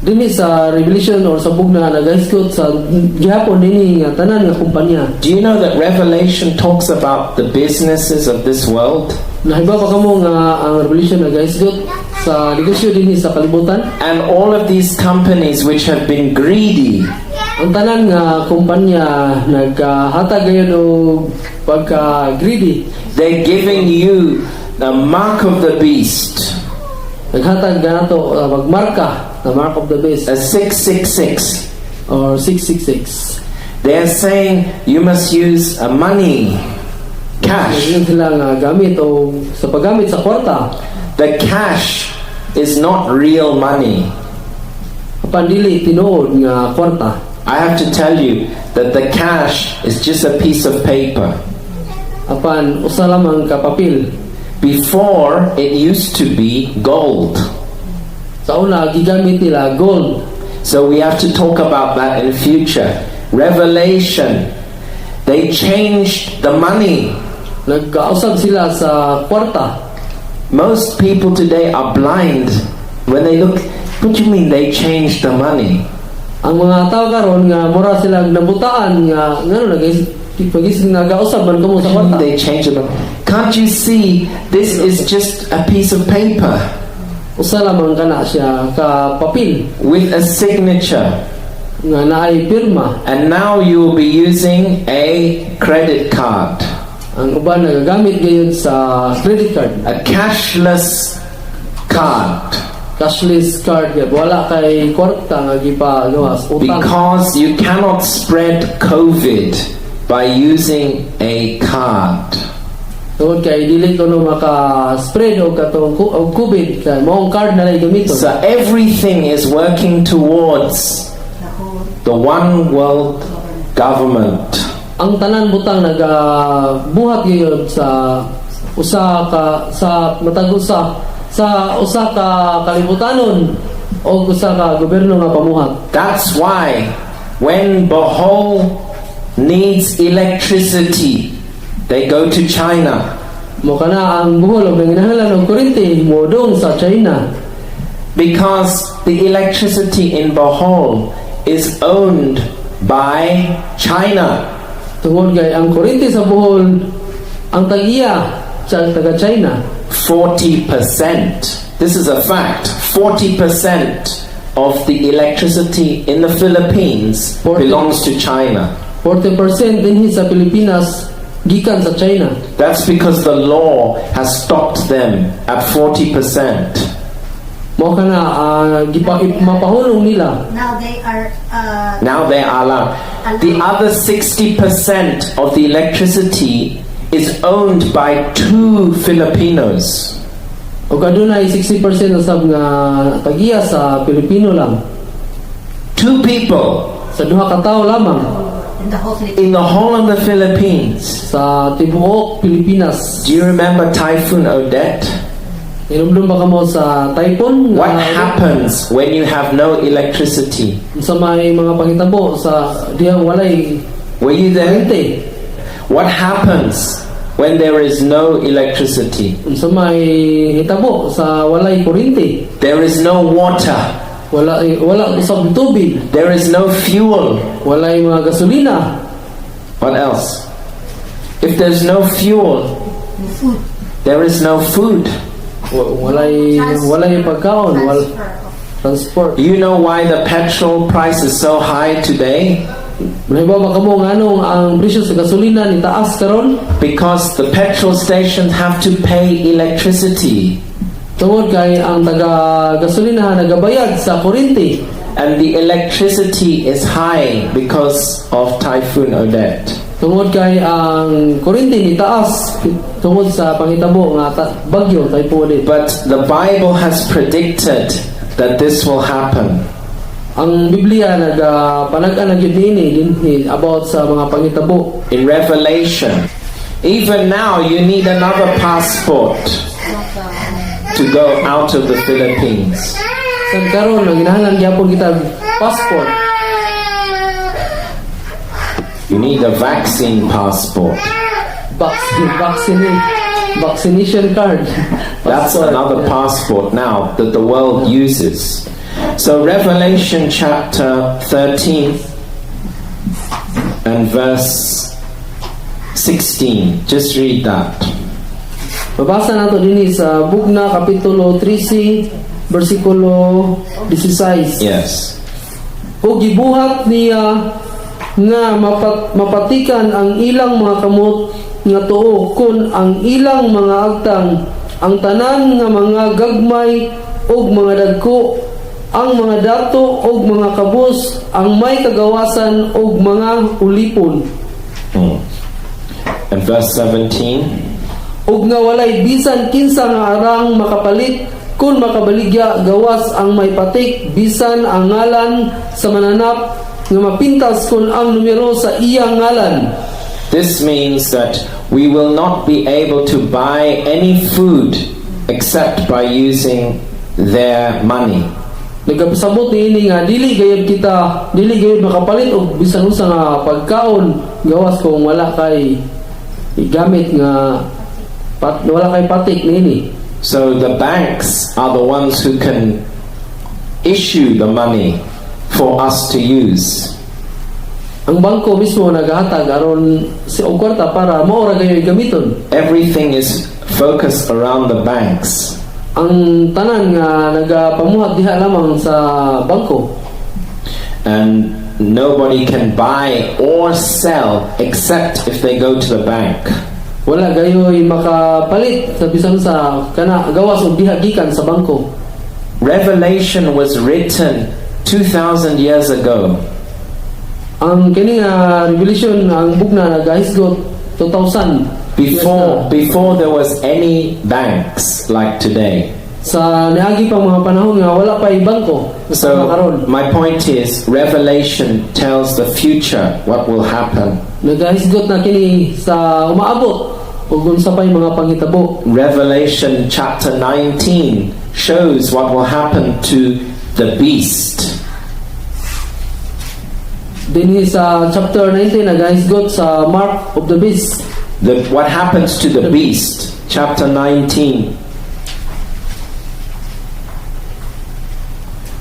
Dinhi sa Revelation or sa bugna, nagahisgot sa gihapon dinhi nga tanan nga kumpanya. Do you know that Revelation talks about the businesses of this world? Nahibaw ba kamo nga ang Revelation nagahisgot sa negosyo dinhi sa kalibutan? And all of these companies which have been greedy, Ang tanan nga kumpanya naghatag gayon og pagka greedy. They're giving you the mark of the beast, Naghatag ganato magmarka, the mark of the beast, a 666. Or 666. They're saying you must use a money, cash. Ngayon sila nga gamit o sa paggamit sa kwarta. The cash is not real money. Apan dili tinuod nga kwarta. I have to tell you that the cash is just a piece of paper. Apan usa lamang ka papel. Before, it used to be gold. Sa una gigamit nila gold. So we have to talk about that in future. Revelation. They changed the money. Nagkausab sila sa kwarta. Most people today are blind when they look. What do you mean they changed the money? Ang mga tao karon nga mura sila nabutaan nga ngano nagis pagis nagausab man kamo sa What do you mean kwarta. they changed the money? Can't you see this is just a piece of paper Usa lamang kana siya ka papel with a signature? Nga naay pirma. And now you will be using a credit card, Ang uban nagagamit gayud sa credit card. A cashless card. Cashless card gyud, wala kay kwarta nga gipagawas utang. Because you cannot spread COVID by using a card. Tungod kay dili kuno maka-spread og katong og COVID kay maong card na lang gamiton. So everything is working towards the one world government. Ang tanan butang nagabuhat gayud sa usa ka sa matag usa sa usa ka kalibutanon o usa ka gobyerno nga pamuhat. That's why when Bohol needs electricity, they go to China. Mo kana ang Bohol og nanginahanglan og kuryente, moadtong sa China. Because the electricity in Bohol is owned by China. Tungod kay ang kuryente sa Bohol, ang tag-iya sa taga China. 40%. This is a fact. 40% of the electricity in the Philippines 40. Belongs to China. 40% dinhi sa Pilipinas gikan sa China. That's because the law has stopped them at 40%. Mo kana gipa mapahulong nila. Now they are Now they are allowed. The other 60% of the electricity is owned by two Filipinos. Ug adunay 60% usab nga tag-iya sa Pilipino lang. Two people Sa duha ka tawo lamang in the whole Philippines. In the whole of the Philippines. Sa tibuok Pilipinas. Do you remember Typhoon Odette? Hinumdum ba kamo sa typhoon? What happens when you have no electricity? Sa may mga panghitabo sa dihang walay Were you there? kuryente. What happens when there is no electricity? Unsa may hitabo sa walay kuryente? There is no water. Wala usab tubig. There is no fuel. Walay mga gasolina. What else? If there's no fuel, Food. There is no food. Walay pagkaon, wal Transfer of transport. You know why the petrol price is so high today? Nahibaw ba kamo nganong ang presyo sa gasolina ni taas karon? Because the petrol stations have to pay electricity. Tungod kay ang taga gasolina nagabayad sa kuryente. And the electricity is high because of Typhoon Odette. Tungod kay ang kuryente ni taas tungod sa pangitabo nga bagyo, Typhoon Odette. But the Bible has predicted that this will happen. Ang Biblia nagapanag-an na gyud niini dinhi about sa mga pangitabo. In Revelation, even now you need another passport to go out of the Philippines. Sa karon ang ginahanglan gyapon kita passport. You need a vaccine passport. Vaccination card. That's Passport. Another passport now that the world uses. So Revelation chapter 13 and verse 16. Just read that. Mabasa nato dinhi sa Bugna kapitulo 13 bersikulo 16. Yes. Ug gibuhat niya nga mapatikan ang ilang mga kamot nga tuo kon ang ilang mga agtang, ang tanan nga mga gagmay ug mga dagko, ang mga dato ug mga kabus, ang may kagawasan ug mga ulipon. And verse 17. Ug nga walay bisan kinsa nga arang makapalit kun makabaligya gawas ang may patik, bisan ang ngalan sa mananap nga mapintas kon ang numero sa iyang ngalan. This means that we will not be able to buy any food except by using their money. Nagapasabot niini nga dili gayud kita, dili gayud makapalit og bisan unsa nga pagkaon gawas kung wala kay gamit nga wala kay patik niini. So the banks are the ones who can issue the money for us to use. Ang bangko mismo nagahatag aron si og kwarta para mao ra gayoy gamiton. Everything is focused around the banks. Ang tanan nga nagapamuhat diha lamang sa bangko. And nobody can buy or sell except if they go to the bank. Wala gayoy makapalit sa bisan sa kana gawas og diha gikan sa bangko. Revelation was written 2,000 years ago. Ang kini nga Revelation, ang bugna, nagahisgot 2000 years Before, na. Before there was any banks like today. Sa niagi pang mga panahon nga wala pa bangko So karon. My point is, Revelation tells the future, what will happen. Nagahisgot na kini sa umaabot ug unsa pay mga panghitabo. Revelation chapter 19 shows what will happen to the beast. Dinhi sa chapter 19 nagahisgot sa mark of the beast. What happens to the beast, chapter 19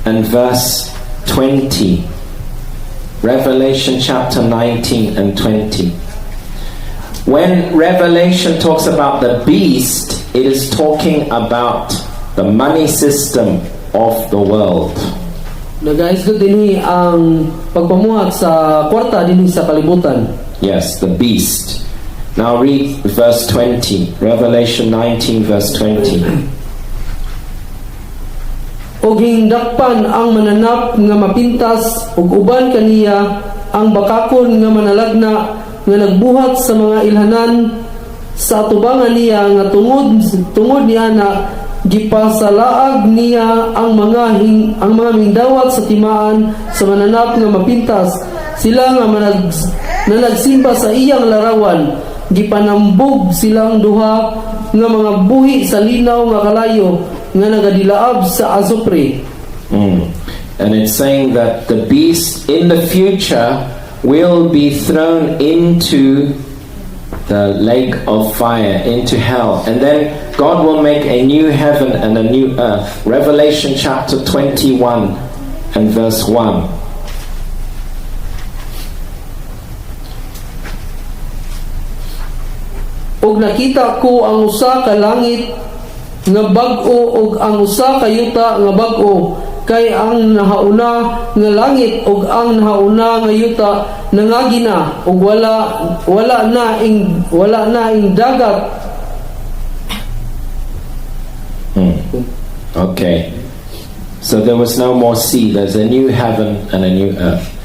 and verse 20. Revelation chapter 19 and 20. When Revelation talks about the beast, it is talking about the money system of the world. Nagahisgot dinhi ang pagpamuhat sa kwarta dinhi sa kalibutan. Yes, the beast. Now read verse 20. Revelation 19, verse 20. Og hingdakpan ang mananap nga mapintas ug uban kaniya ang bakakon nga manalagna nga nagbuhat sa mga ilhanan sa atubangan niya, nga tungod tungod niya na gipasalaag niya ang mga mingdawat sa timaan sa mananap nga mapintas. Sila nga na nagsimba sa iyang larawan, gipanambog silang duha nga mga buhi sa linaw nga kalayo nga nagadilaab sa asupre. And it's saying that the beast in the future will be thrown into the lake of fire, into hell. And then God will make a new heaven and a new earth. Revelation chapter 21 and verse 1. Ug nakita ko ang usa ka langit nga bag-o ug ang usa ka yuta nga bag-o, kay ang nahauna nga langit ug ang nahauna nga yuta nangagi na, ug wala na ing dagat. Okay. So there was no more sea. There's a new heaven and a new earth.